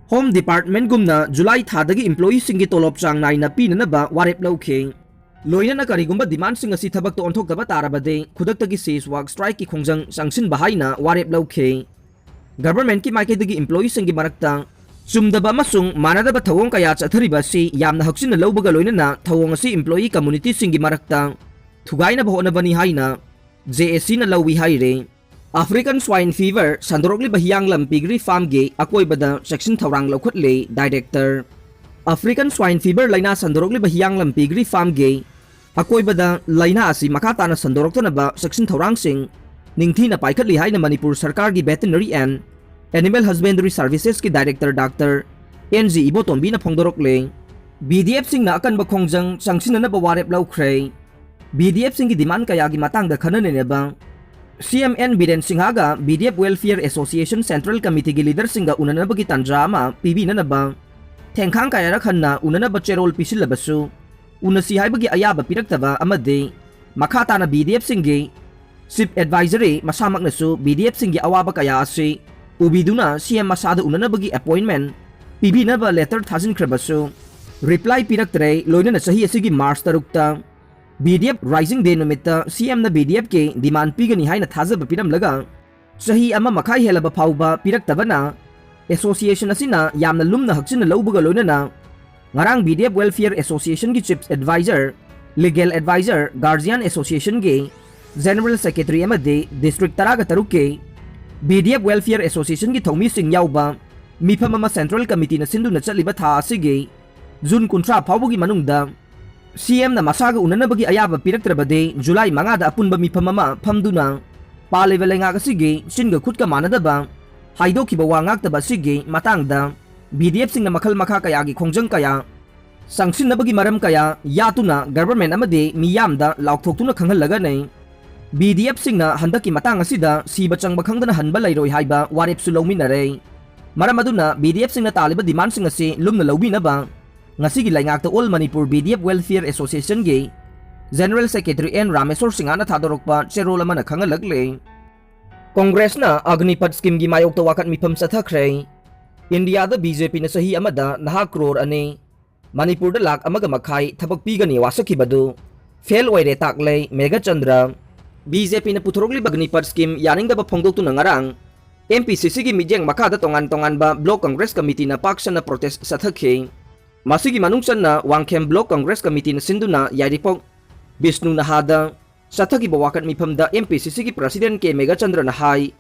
Home Departmentꯒꯨꯝꯅ ꯖꯨꯂꯥꯏ ꯊꯥꯗꯒꯤ employeeꯁꯤꯡꯒꯤ ꯇꯣꯂꯣꯞ ꯆꯥꯡ ꯅꯥꯏꯅ ꯄꯤꯅꯅꯕ ꯋꯥꯔꯦꯞ ꯂꯧꯈꯤ꯫ ꯂꯣꯏꯅꯅ ꯀꯔꯤꯒꯨꯝꯕ demandꯁꯤꯡ ꯑꯁꯤ ꯊꯕꯛꯇ ꯑꯣꯟꯊꯣꯛꯇꯕ ꯇꯥꯔꯕꯗꯤ ꯈꯨꯗꯛꯇꯒꯤ ceasewalk strikeꯀꯤ ꯈꯣꯡꯖꯪ ꯆꯪꯁꯤꯟꯕ ꯍꯥꯏꯅ ꯋꯥꯔꯦꯞ ꯂꯧꯈꯤ꯫ Governmentꯀꯤ ꯃꯥꯏꯀꯩꯗꯒꯤ employeeꯁꯤꯡꯒꯤ ꯃꯔꯛꯇ ꯆꯨꯝꯗꯕ ꯑꯃꯁꯨꯡ ꯃꯥꯟꯅꯗꯕ ꯊꯧꯑꯣꯡ ꯀꯌꯥ ꯆꯠꯊꯔꯤꯕ ꯑꯁꯤ ꯌꯥꯝꯅ ꯍꯛꯆꯤꯟꯅ ꯂꯧꯕꯒ ꯂꯣꯏꯅꯅ ꯊꯧꯑꯣꯡ ꯑꯁꯤ employee communityꯁꯤꯡꯒꯤ ꯃꯔꯛꯇ ꯊꯨꯒꯥꯏꯅꯕ ꯍꯣꯠꯅꯕꯅꯤ ꯍꯥꯏꯅ ꯖꯦ ꯑꯦ ꯁꯤꯅ ꯂꯧꯏ ꯍꯥꯏꯔꯤ꯫ African Swine Fever ꯁꯟꯗꯣꯔꯛꯂꯤꯕ ꯍꯤꯌꯥꯡꯂꯝ piggery farmꯒꯤ ꯑꯀꯣꯏꯕꯗ ꯆꯦꯛꯁꯤꯟ ꯊꯧꯔꯥꯡ ꯂꯧꯈꯠꯂꯦ Director꯫ African Swine Fever ꯂꯥꯏꯅꯥ ꯁꯟꯗꯣꯔꯛꯂꯤꯕ ꯍꯤꯌꯥꯡꯂꯝ piggery farmꯒꯤ ꯑꯀꯣꯏꯕꯗ ꯂꯥꯏꯅꯥ ꯑꯁꯤ ꯃꯈꯥ ꯇꯥꯅ ꯁꯟꯗꯣꯔꯛꯇꯅꯕ ꯆꯦꯛꯁꯤꯟ ꯊꯧꯔꯥꯡꯁꯤꯡ ꯅꯤꯡꯊꯤꯅ ꯄꯥꯏꯈꯠꯂꯤ ꯍꯥꯏꯅ ꯃꯅꯤꯄꯨꯔ ꯁꯔꯀꯥꯔꯒꯤ Veterinary and Animal Husbandry Servicesꯀꯤ Director Doctor N G ꯏꯕꯣꯇꯣꯝꯕꯤꯅ ꯐꯣꯡꯗꯣꯔꯛꯂꯦ꯫ BDFꯁꯤꯡꯅ ꯑꯀꯟꯕ ꯈꯣꯡꯖꯪ ꯆꯪꯁꯤꯟꯅꯅꯕ ꯋꯥꯔꯦꯞ ꯂꯧꯈ꯭ꯔꯦ꯫ BDFꯁꯤꯡꯒꯤ demand ꯀꯌꯥꯒꯤ ꯃꯇꯥꯡꯗ ꯈꯟꯅ ꯅꯩꯅꯕ CM N Biren ꯁꯤꯡꯍꯒ BDF Welfare Association Central Committeeꯒꯤ leaderꯁꯤꯡꯒ ꯎꯅꯅꯕꯒꯤ ꯇꯥꯟꯖꯥ ꯑꯃ ꯄꯤꯕꯤꯅꯅꯕ ꯊꯦꯡꯈꯥꯡ ꯀꯌꯥꯔꯛ ꯍꯟꯅ ꯎꯅꯅꯕ ꯆꯦꯔꯣꯜ ꯄꯤꯁꯤꯜꯂꯕꯁꯨ ꯎꯅꯁꯤ ꯍꯥꯏꯕꯒꯤ ꯑꯌꯥꯕ ꯄꯤꯔꯛꯇꯕ ꯑꯃꯗꯤ ꯃꯈꯥ ꯇꯥꯅ BDFꯁꯤꯡꯒꯤ Chief Advisory ꯃꯁꯥꯃꯛꯅꯁꯨ BDFꯁꯤꯡꯒꯤ ꯑꯋꯥꯕ ꯀꯌꯥ ꯑꯁꯤ ꯎꯕꯤꯗꯨꯅ CM ꯃꯁꯥꯗ ꯎꯅꯅꯕꯒꯤ appointment ꯄꯤꯕꯤꯅꯕ letter ꯊꯥꯖꯤꯟꯈ꯭ꯔꯕꯁꯨ reply ꯄꯤꯔꯛꯇ꯭ꯔꯦ꯫ ꯂꯣꯏꯅꯅ ꯆꯍꯤ ꯑꯁꯤꯒꯤ March ꯇꯔꯨꯛꯇ BDF Rising Day ꯅꯨꯃꯤꯠꯇ CMꯅ BDFꯀꯤ demand ꯄꯤꯒꯅꯤ ꯍꯥꯏꯅ ꯊꯥꯖꯕ ꯄꯤꯔꯝꯂꯒ ꯆꯍꯤ ꯑꯃ ꯃꯈꯥꯏ ꯍꯦꯜꯂꯕ ꯐꯥꯎꯕ ꯄꯤꯔꯛꯇꯕꯅ association ꯑꯁꯤꯅ ꯌꯥꯝꯅ ꯂꯨꯝꯅ ꯍꯛꯆꯤꯟꯅ ꯂꯧꯕꯒ ꯂꯣꯏꯅꯅ ꯉꯔꯥꯡ BDF Welfare Associationꯒꯤ Chief Advisor, Legal Advisor, Guardian Associationꯒꯤ General Secretary ꯑꯃꯗꯤ District ꯇꯔꯥꯒ ꯇꯔꯨꯛꯀꯤ BDF Welfare Associationꯒꯤ ꯊꯧꯃꯤꯁꯤꯡ ꯌꯥꯎꯕ ꯃꯤꯐꯝ ꯑꯃ Central Committeeꯅ ꯁꯤꯟꯗꯨꯅ ꯆꯠꯂꯤꯕ ꯊꯥ ꯑꯁꯤꯒꯤ June ꯀꯨꯟꯊ꯭ꯔꯥ ꯐꯥꯎꯕꯒꯤ ꯃꯅꯨꯡꯗ CMꯅ ꯃꯁꯥꯒ ꯎꯅꯅꯕꯒꯤ ꯑꯌꯥꯕ ꯄꯤꯔꯛꯇ꯭ꯔꯕꯗꯤ July ꯃꯉꯥꯗ ꯑꯄꯨꯟꯕ ꯃꯤꯐꯝ ꯑꯃ ꯐꯝꯗꯨꯅ ꯄꯥꯜꯂꯤꯕ ꯂꯩꯉꯥꯛ ꯑꯁꯤꯒꯤ ꯆꯤꯟꯒ ꯈꯨꯠꯀ ꯃꯥꯟꯅꯗꯕ ꯍꯥꯏꯗꯣꯛꯈꯤꯕ ꯋꯥ ꯉꯥꯛꯇꯕ ꯑꯁꯤꯒꯤ ꯃꯇꯥꯡꯗ BDFꯁꯤꯡꯅ ꯃꯈꯜ ꯃꯈꯥ ꯀꯌꯥꯒꯤ ꯈꯣꯡꯖꯪ ꯀꯌꯥ ꯆꯪꯁꯤꯟꯅꯕꯒꯤ ꯃꯔꯝ ꯀꯌꯥ ꯌꯥꯠꯇꯨꯅ government ꯑꯃꯗꯤ ꯃꯤꯌꯥꯝꯗ ꯂꯥꯎꯊꯣꯛꯇꯨꯅ ꯈꯪꯍꯜꯂꯒꯅꯤ꯫ BDFꯁꯤꯡꯅ ꯍꯟꯗꯛꯀꯤ ꯃꯇꯥꯡ ꯑꯁꯤꯗ ꯁꯤꯕ ꯆꯪꯕ ꯈꯪꯗꯅ ꯍꯟꯕ ꯂꯩꯔꯣꯏ ꯍꯥꯏꯕ ꯋꯥꯔꯦꯞꯁꯨ ꯂꯧꯃꯤꯟꯅꯔꯦ꯫ ꯃꯔꯝ ꯑꯗꯨꯅ BDFꯁꯤꯡꯅ ꯇꯥꯜꯂꯤꯕ demandꯁꯤꯡ ꯑꯁꯤ ꯂꯨꯝꯅ ꯂꯧꯕꯤꯅꯕ ꯉꯁꯤꯒꯤ ꯂꯩꯉꯥꯛꯇ All Manipur BDF Welfare Associationꯒꯤ General Secretary N Rameshwor ꯁꯤꯡꯍꯅ ꯊꯥꯗꯣꯔꯛꯄ ꯆꯦꯔꯣꯜ ꯑꯃꯅ ꯈꯪꯍꯜꯂꯛꯂꯦ꯫ Congressꯅ Agnipath schemeꯒꯤ ꯃꯥꯌꯣꯛꯇ ꯋꯥꯀꯠ ꯃꯤꯐꯝ ꯆꯠꯊꯈ꯭ꯔꯦ꯫ ꯏꯟꯗꯤꯌꯥꯗ BJPꯅ ꯆꯍꯤ ꯑꯃꯗ ꯅꯍꯥ crore ꯑꯅꯤ, ꯃꯅꯤꯄꯨꯔꯗ ꯂꯥꯈ ꯑꯃꯒ ꯃꯈꯥꯏ ꯊꯕꯛ ꯄꯤꯒꯅꯤ ꯋꯥꯁꯛꯈꯤꯕꯗꯨ fail ꯑꯣꯏꯔꯦ ꯇꯥꯛꯂꯦ ꯃꯦꯘꯆꯟꯗ꯭ꯔ꯫ BJPꯅ ꯄꯨꯊꯣꯔꯛꯂꯤꯕ Agnipath scheme ꯌꯥꯅꯤꯡꯗꯕ ꯐꯣꯡꯗꯣꯛꯇꯨꯅ ꯉꯔꯥꯡ MPCCꯒꯤ ꯃꯤꯠꯌꯦꯡ ꯃꯈꯥꯗ ꯇꯣꯉꯥꯟ ꯇꯣꯉꯥꯟꯕ Block Congress Committeeꯅ ꯄꯥꯛ ꯁꯟꯅ protest ꯆꯠꯊꯈꯤ꯫ ꯃꯁꯤꯒꯤ ꯃꯅꯨꯡ ꯆꯟꯅ ꯋꯥꯡꯈꯦꯝ Block Congress Committeeꯅ ꯁꯤꯟꯗꯨꯅ ꯌꯥꯏꯔꯤꯄꯣꯛ ꯕꯤꯁꯅꯨ ꯅꯍꯥꯗ ꯆꯠꯊꯈꯤꯕ ꯋꯥꯀꯠ ꯃꯤꯐꯝꯗ MPCCꯒꯤ President ꯀꯦ ꯃꯦꯘꯆꯟꯗ꯭ꯔꯅ ꯍꯥꯏ,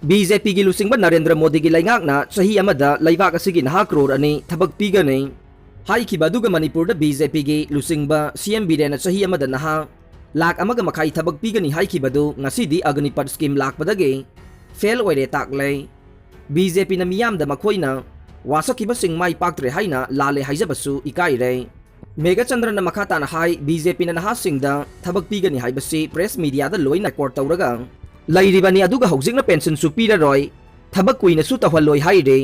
BJPꯒꯤ ꯂꯨꯆꯤꯡꯕ ꯅꯔꯦꯟꯗ꯭ꯔ ꯃꯣꯗꯤꯒꯤ ꯂꯩꯉꯥꯛꯅ ꯆꯍꯤ ꯑꯃꯗ ꯂꯩꯕꯥꯛ ꯑꯁꯤꯒꯤ ꯅꯍꯥ crore ꯑꯅꯤ ꯊꯕꯛ ꯄꯤꯒꯅꯤ꯫ ꯍꯥꯏꯈꯤꯕ ꯑꯗꯨꯒ ꯃꯅꯤꯄꯨꯔꯗ ꯕꯤ ꯖꯦ ꯄꯤꯒꯤ ꯂꯨꯆꯤꯡꯕ ꯁꯤ ꯑꯦꯝ ꯕꯤꯔꯦꯟꯅ ꯆꯍꯤ ꯑꯃꯗ ꯅꯍꯥ ꯂꯥꯈ ꯑꯃꯒ ꯃꯈꯥꯏ ꯊꯕꯛ ꯄꯤꯒꯅꯤ ꯍꯥꯏꯈꯤꯕꯗꯨ ꯉꯁꯤꯗꯤ ꯑꯒꯅꯤꯄꯠ ꯁ꯭ꯀꯤꯝ ꯂꯥꯛꯄꯗꯒꯤ ꯐꯦꯜ ꯑꯣꯏꯔꯦ ꯇꯥꯛꯂꯦ꯫ ꯕꯤ ꯖꯦ ꯄꯤꯅ ꯃꯤꯌꯥꯝꯗ ꯃꯈꯣꯏꯅ ꯋꯥꯁꯛꯈꯤꯕꯁꯤꯡ ꯃꯥꯏ ꯄꯥꯛꯇ꯭ꯔꯦ ꯍꯥꯏꯅ ꯂꯥꯜꯂꯦ ꯍꯥꯏꯖꯕꯁꯨ ꯏꯀꯥꯏꯔꯦ꯫ ꯃꯦꯘꯆꯟꯗ꯭ꯔꯅ ꯃꯈꯥ ꯇꯥꯅ ꯍꯥꯏ, ꯕꯤ ꯖꯦ ꯄꯤꯅ ꯅꯍꯥꯁꯤꯡꯗ ꯊꯕꯛ ꯄꯤꯒꯅꯤ ꯍꯥꯏꯕꯁꯤ ꯄ꯭ꯔꯦꯁ ꯃꯤꯗꯤꯌꯥꯗ ꯂꯣꯏꯅ ꯔꯦꯀꯣꯔꯗ ꯇꯧꯔꯒ ꯂꯩꯔꯤꯕꯅꯤ, ꯑꯗꯨꯒ ꯍꯧꯖꯤꯛꯅ ꯄꯦꯟꯁꯟꯁꯨ ꯄꯤꯔꯔꯣꯏ, ꯊꯕꯛ ꯀꯨꯏꯅꯁꯨ ꯇꯧꯍꯜꯂꯣꯏ ꯍꯥꯏꯔꯦ꯫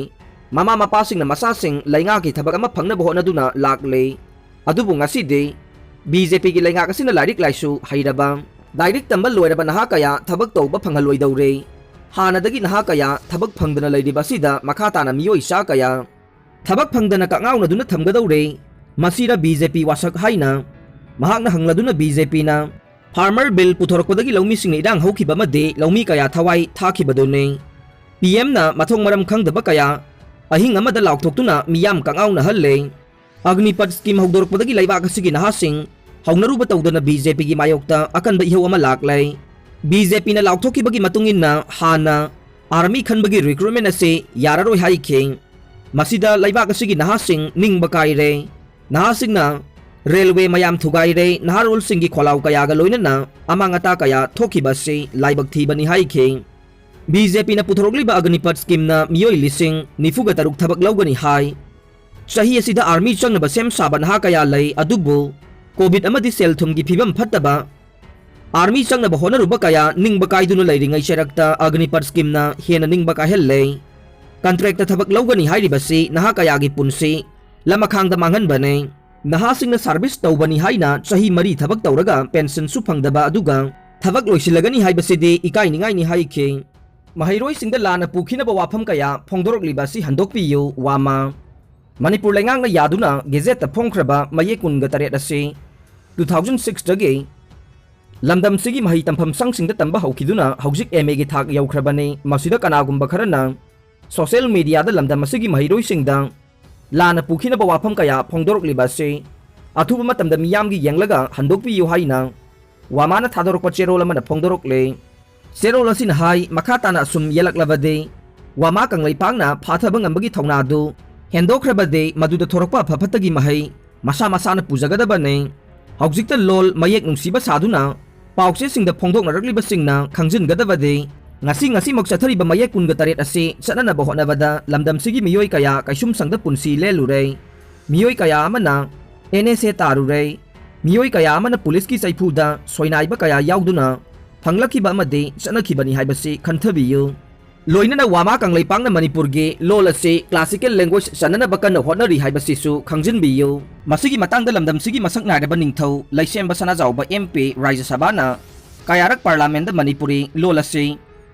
ꯃꯃꯥ ꯃꯄꯥꯁꯤꯡꯅ ꯃꯆꯥꯁꯤꯡ ꯂꯩꯉꯥꯛꯀꯤ ꯊꯕꯛ ꯑꯃ ꯐꯪꯅꯕ ꯍꯣꯠꯅꯗꯨꯅ ꯂꯥꯛꯂꯦ꯫ ꯑꯗꯨꯕꯨ ꯉꯁꯤꯗꯤ ꯕꯤ ꯖꯦ ꯄꯤꯒꯤ ꯂꯩꯉꯥꯛ ꯑꯁꯤꯅ ꯂꯥꯏꯔꯤꯛ ꯂꯥꯏꯁꯨ ꯍꯩꯔꯕ, ꯂꯥꯏꯔꯤꯛ ꯇꯝꯕ ꯂꯣꯏꯔꯕ ꯅꯍꯥ ꯀꯌꯥ ꯊꯕꯛ ꯇꯧꯕ ꯐꯪꯍꯜꯂꯣꯏꯗꯧꯔꯦ꯫ ꯍꯥꯟꯅꯗꯒꯤ ꯅꯍꯥ ꯀꯌꯥ ꯊꯕꯛ ꯐꯪꯗꯅ ꯂꯩꯔꯤꯕ ꯑꯁꯤꯗ ꯃꯈꯥ ꯇꯥꯅ ꯃꯤꯑꯣꯏ ꯆꯥ ꯀꯌꯥ ꯊꯕꯛ ꯐꯪꯗꯅ ꯀꯛꯉꯥꯎꯅꯗꯨꯅ ꯊꯝꯒꯗꯧꯔꯦ꯫ ꯃꯁꯤꯔ ꯕꯤ ꯖꯦ ꯄꯤ ꯋꯥꯁꯛ ꯍꯥꯏꯅ ꯃꯍꯥꯛꯅ ꯍꯪꯂꯗꯨꯅ ꯕꯤ ꯖꯦ ꯄꯤꯅ farmer bill ꯄꯨꯊꯣꯔꯛꯄꯗꯒꯤ ꯂꯧꯃꯤꯁꯤꯡꯅ ꯏꯔꯥꯡ ꯍꯧꯈꯤꯕ ꯑꯃꯗꯤ ꯂꯧꯃꯤ ꯀꯌꯥ ꯊꯋꯥꯏ ꯊꯥꯈꯤꯕꯗꯨꯅꯤ꯫ ꯄꯤ ꯑꯦꯝꯅ ꯃꯊꯣꯡ ꯃꯔꯝ ꯈꯪꯗꯕ ꯀꯌꯥ ꯑꯍꯤꯡ ꯑꯃꯗ ꯂꯥꯎꯊꯣꯛꯇꯨꯅ ꯃꯤꯌꯥꯝ ꯀꯛꯉꯥꯎꯅꯍꯜꯂꯦ꯫ ꯑꯒꯅꯤꯄꯠ ꯁ꯭ꯀꯤꯝ ꯍꯧꯗꯣꯔꯛꯄꯗꯒꯤ ꯂꯩꯕꯥꯛ ꯑꯁꯤꯒꯤ ꯅꯍꯥꯁꯤꯡ ꯍꯧꯅꯔꯨꯕ ꯇꯧꯗꯅ ꯕꯤ ꯖꯦ ꯄꯤꯒꯤ ꯃꯥꯌꯣꯛꯇ ꯑꯀꯟꯕ ꯏꯍꯧ ꯑꯃ ꯂꯥꯛꯂꯦ꯫ ꯕꯤ ꯖꯦ ꯄꯤꯅ ꯂꯥꯎꯊꯣꯛꯈꯤꯕꯒꯤ ꯃꯇꯨꯡ ꯏꯟꯅ ꯍꯥꯟꯅ ꯑꯥꯔꯃꯤ ꯈꯟꯕꯒꯤ ꯔꯤꯀ꯭ꯔꯨꯠꯃꯦꯟ ꯑꯁꯤ ꯌꯥꯔꯔꯣꯏ ꯍꯥꯏꯈꯤ꯫ ꯃꯁꯤꯗ ꯂꯩꯕꯥꯛ ꯑꯁꯤꯒꯤ ꯅꯍꯥꯁꯤꯡ ꯅꯤꯡꯕ ꯀꯥꯏꯔꯦ꯫ ꯅꯍꯥꯁꯤꯡꯅ ꯔꯦꯜꯋꯦ ꯃꯌꯥꯝ ꯊꯨꯒꯥꯏꯔꯦ, ꯅꯍꯥꯔꯣꯜꯁꯤꯡꯒꯤ ꯈꯣꯜꯂꯥꯎ ꯀꯌꯥꯒ ꯂꯣꯏꯅꯅ ꯑꯃꯥꯡ ꯑꯇꯥ ꯀꯌꯥ ꯊꯣꯛꯈꯤꯕ ꯑꯁꯤ ꯂꯥꯏꯕꯛ ꯊꯤꯕꯅꯤ ꯍꯥꯏꯈꯤ꯫ ꯕꯤ ꯖꯦ ꯄꯤꯅ ꯄꯨꯊꯣꯔꯛꯂꯤꯕ ꯑꯒꯅꯤꯄꯠ ꯁ꯭ꯀꯤꯝꯅ ꯃꯤꯑꯣꯏ ꯂꯤꯁꯤꯡ ꯅꯤꯐꯨꯒ ꯇꯔꯨꯛ ꯊꯕꯛ ꯂꯧꯒꯅꯤ ꯍꯥꯏ꯫ ꯆꯍꯤ ꯑꯁꯤꯗ ꯑꯥꯔꯃꯤ ꯆꯪꯅꯕ ꯁꯦꯝ ꯁꯥꯕ ꯅꯍꯥ ꯀꯌꯥ ꯂꯩ, ꯑꯗꯨꯕꯨ ꯀꯣꯚꯤꯗ ꯑꯃꯗꯤ ꯁꯦꯜ ꯊꯨꯝꯒꯤ ꯐꯤꯕꯝ ꯐꯠꯇꯕ, ꯑꯥꯔꯃꯤ ꯆꯪꯅꯕ ꯍꯣꯠꯅꯔꯨꯕ ꯀꯌꯥ ꯅꯤꯡꯕ ꯀꯥꯏꯗꯨꯅ ꯂꯩꯔꯤꯉꯩ ꯆꯩꯔꯛꯇ ꯑꯒꯅꯤꯄꯠ ꯁ꯭ꯀꯤꯝꯅ ꯍꯦꯟꯅ ꯅꯤꯡꯕ ꯀꯥꯏꯍꯜꯂꯦ꯫ ꯀꯟꯇ꯭ꯔꯦꯛꯇ ꯊꯕꯛ ꯂꯧꯒꯅꯤ ꯍꯥꯏꯔꯤꯕꯁꯤ ꯅꯍꯥ ꯀꯌꯥꯒꯤ ꯄꯨꯟꯁꯤ ꯂꯃꯈꯥꯡꯗ ꯃꯥꯡꯍꯟꯕꯅꯦ꯫ ꯅꯍꯥꯁꯤꯡꯅ ꯁꯥꯔꯚꯤꯁ ꯇꯧꯕꯅꯤ ꯍꯥꯏꯅ ꯆꯍꯤ ꯃꯔꯤ ꯊꯕꯛ ꯇꯧꯔꯒ ꯄꯦꯟꯁꯟꯁꯨ ꯐꯪꯗꯕ, ꯑꯗꯨꯒ ꯊꯕꯛ ꯂꯣꯏꯁꯤꯜꯂꯒꯅꯤ ꯍꯥꯏꯕꯁꯤꯗꯤ ꯏꯀꯥꯏꯅꯤꯡꯉꯥꯏꯅꯤ ꯍꯥꯏꯈꯤ꯫ ꯃꯍꯩꯔꯣꯏꯁꯤꯡꯗ ꯂꯥꯟꯅ ꯄꯨꯈꯤꯅꯕ ꯋꯥꯐꯝ ꯀꯌꯥ ꯐꯣꯡꯗꯣꯔꯛꯂꯤꯕ ꯑꯁꯤ ꯍꯟꯗꯣꯛꯄꯤꯌꯨ, ꯋꯥꯃꯥ꯫ ꯃꯅꯤꯄꯨꯔ ꯂꯩꯉꯥꯛꯅ ꯌꯥꯗꯨꯅ ꯒꯦꯖꯦꯠꯇ ꯐꯣꯡꯈ꯭ꯔꯕ ꯃꯌꯦꯛ ꯀꯨꯟꯒ ꯇꯔꯦꯠ ꯑꯁꯤ two thousand six ꯇꯒꯤ ꯂꯝꯗꯝꯁꯤꯒꯤ ꯃꯍꯩ ꯇꯝꯐꯝ ꯁꯪꯁꯤꯡꯗ ꯇꯝꯕ ꯍꯧꯈꯤꯗꯨꯅ ꯍꯧꯖꯤꯛ ꯑꯦꯝ ꯑꯦꯒꯤ ꯊꯥꯛ ꯌꯧꯈ꯭ꯔꯕꯅꯤ꯫ ꯃꯁꯤꯗ ꯀꯅꯥꯒꯨꯝꯕ ꯈꯔꯅ ꯁꯣꯁꯤꯌꯦꯜ ꯃꯤꯗꯤꯌꯥꯗ ꯂꯝꯗꯝ ꯑꯁꯤꯒꯤ ꯃꯍꯩꯔꯣꯏꯁꯤꯡꯗ ꯂꯥꯟꯅ ꯄꯨꯈꯤꯅꯕ ꯋꯥꯐꯝ ꯀꯌꯥ ꯐꯣꯡꯗꯣꯔꯛꯂꯤꯕ ꯑꯁꯤ ꯑꯊꯨꯕ ꯃꯇꯝꯗ ꯃꯤꯌꯥꯝꯒꯤ ꯌꯦꯡꯂꯒ ꯍꯟꯗꯣꯛꯄꯤꯌꯨ ꯍꯥꯏꯅ ꯋꯥꯃꯥꯅ ꯊꯥꯗꯣꯔꯛꯄ ꯆꯦꯔꯣꯜ ꯑꯃꯅ ꯐꯣꯡꯗꯣꯔꯛꯂꯦ꯫ ꯆꯦꯔꯣꯜ ꯑꯁꯤꯅ ꯍꯥꯏ, ꯃꯈꯥ ꯇꯥꯅ ꯑꯁꯨꯝ ꯌꯦꯜꯂꯛꯂꯕꯗꯤ ꯋꯥꯃꯥ ꯀꯪꯂꯩꯄꯥꯛꯅ ꯐꯥꯊꯕ ꯉꯝꯕꯒꯤ ꯊꯧꯅꯥ ꯑꯗꯨ ꯍꯦꯟꯗꯣꯛꯈ꯭ꯔꯕꯗꯤ ꯃꯗꯨꯗ ꯊꯣꯔꯛꯄ ꯑꯐ ꯐꯠꯇꯒꯤ ꯃꯍꯩ ꯃꯁꯥ ꯃꯁꯥꯅ ꯄꯨꯖꯒꯗꯕꯅꯤ꯫ ꯍꯧꯖꯤꯛꯇ ꯂꯣꯜ ꯃꯌꯦꯛ ꯅꯨꯡꯁꯤꯕ ꯁꯥꯗꯨꯅ ꯄꯥꯎꯆꯦꯁꯤꯡꯗ ꯐꯣꯡꯗꯣꯛꯅꯔꯛꯂꯤꯕꯁꯤꯡꯅ ꯈꯪꯖꯤꯟꯒꯗꯕꯗꯤ, ꯉꯁꯤ ꯉꯁꯤꯃꯛ ꯆꯠꯊꯔꯤꯕ ꯃꯌꯦꯛ ꯀꯨꯟꯒ ꯇꯔꯦꯠ ꯑꯁꯤ ꯆꯠꯅꯅꯕ ꯍꯣꯠꯅꯕꯗ ꯂꯝꯗꯝꯁꯤꯒꯤ ꯃꯤꯑꯣꯏ ꯀꯌꯥ ꯀꯩꯁꯨꯝꯁꯪꯗ ꯄꯨꯟꯁꯤ ꯂꯦꯜꯂꯨꯔꯦ꯫ ꯃꯤꯑꯣꯏ ꯀꯌꯥ ꯑꯃꯅ ꯑꯦꯟ ꯑꯦꯁ ꯑꯦ ꯇꯥꯔꯨꯔꯦ꯫ ꯃꯤꯑꯣꯏ ꯀꯌꯥ ꯑꯃꯅ ꯄꯨꯂꯤꯁꯀꯤ ꯆꯩꯐꯨꯗ ꯁꯣꯏꯅꯥꯏꯕ ꯀꯌꯥ ꯌꯥꯎꯗꯨꯅ ꯐꯪꯂꯛꯈꯤꯕ ꯑꯃꯗꯤ ꯆꯠꯅꯈꯤꯕꯅꯤ ꯍꯥꯏꯕꯁꯤ ꯈꯟꯊꯕꯤꯌꯨ꯫ ꯂꯣꯏꯅꯅ ꯋꯥꯃꯥ ꯀꯪꯂꯩꯄꯥꯛꯅ ꯃꯅꯤꯄꯨꯔꯒꯤ ꯂꯣꯜ ꯑꯁꯤ classical language ꯆꯟꯅꯅꯕ ꯀꯟꯅ ꯍꯣꯠꯅꯔꯤ ꯍꯥꯏꯕꯁꯤꯁꯨ ꯈꯪꯖꯤꯟꯕꯤꯌꯨ꯫ ꯃꯁꯤꯒꯤ ꯃꯇꯥꯡꯗ ꯂꯝꯗꯝꯁꯤꯒꯤ ꯃꯁꯛ ꯅꯥꯏꯔꯕ ꯅꯤꯡꯊꯧ ꯂꯩꯁꯦꯝꯕ ꯁꯅꯥꯖꯥꯎꯕ ꯑꯦꯝ ꯄꯤ ꯔꯥꯖ꯭ꯌ ꯁꯚꯥꯅ ꯀꯌꯥꯔꯛ ꯄꯥꯔꯂꯥꯃꯦꯟꯗ ꯃꯅꯤꯄꯨꯔꯤ ꯂꯣꯜ ꯑꯁꯤ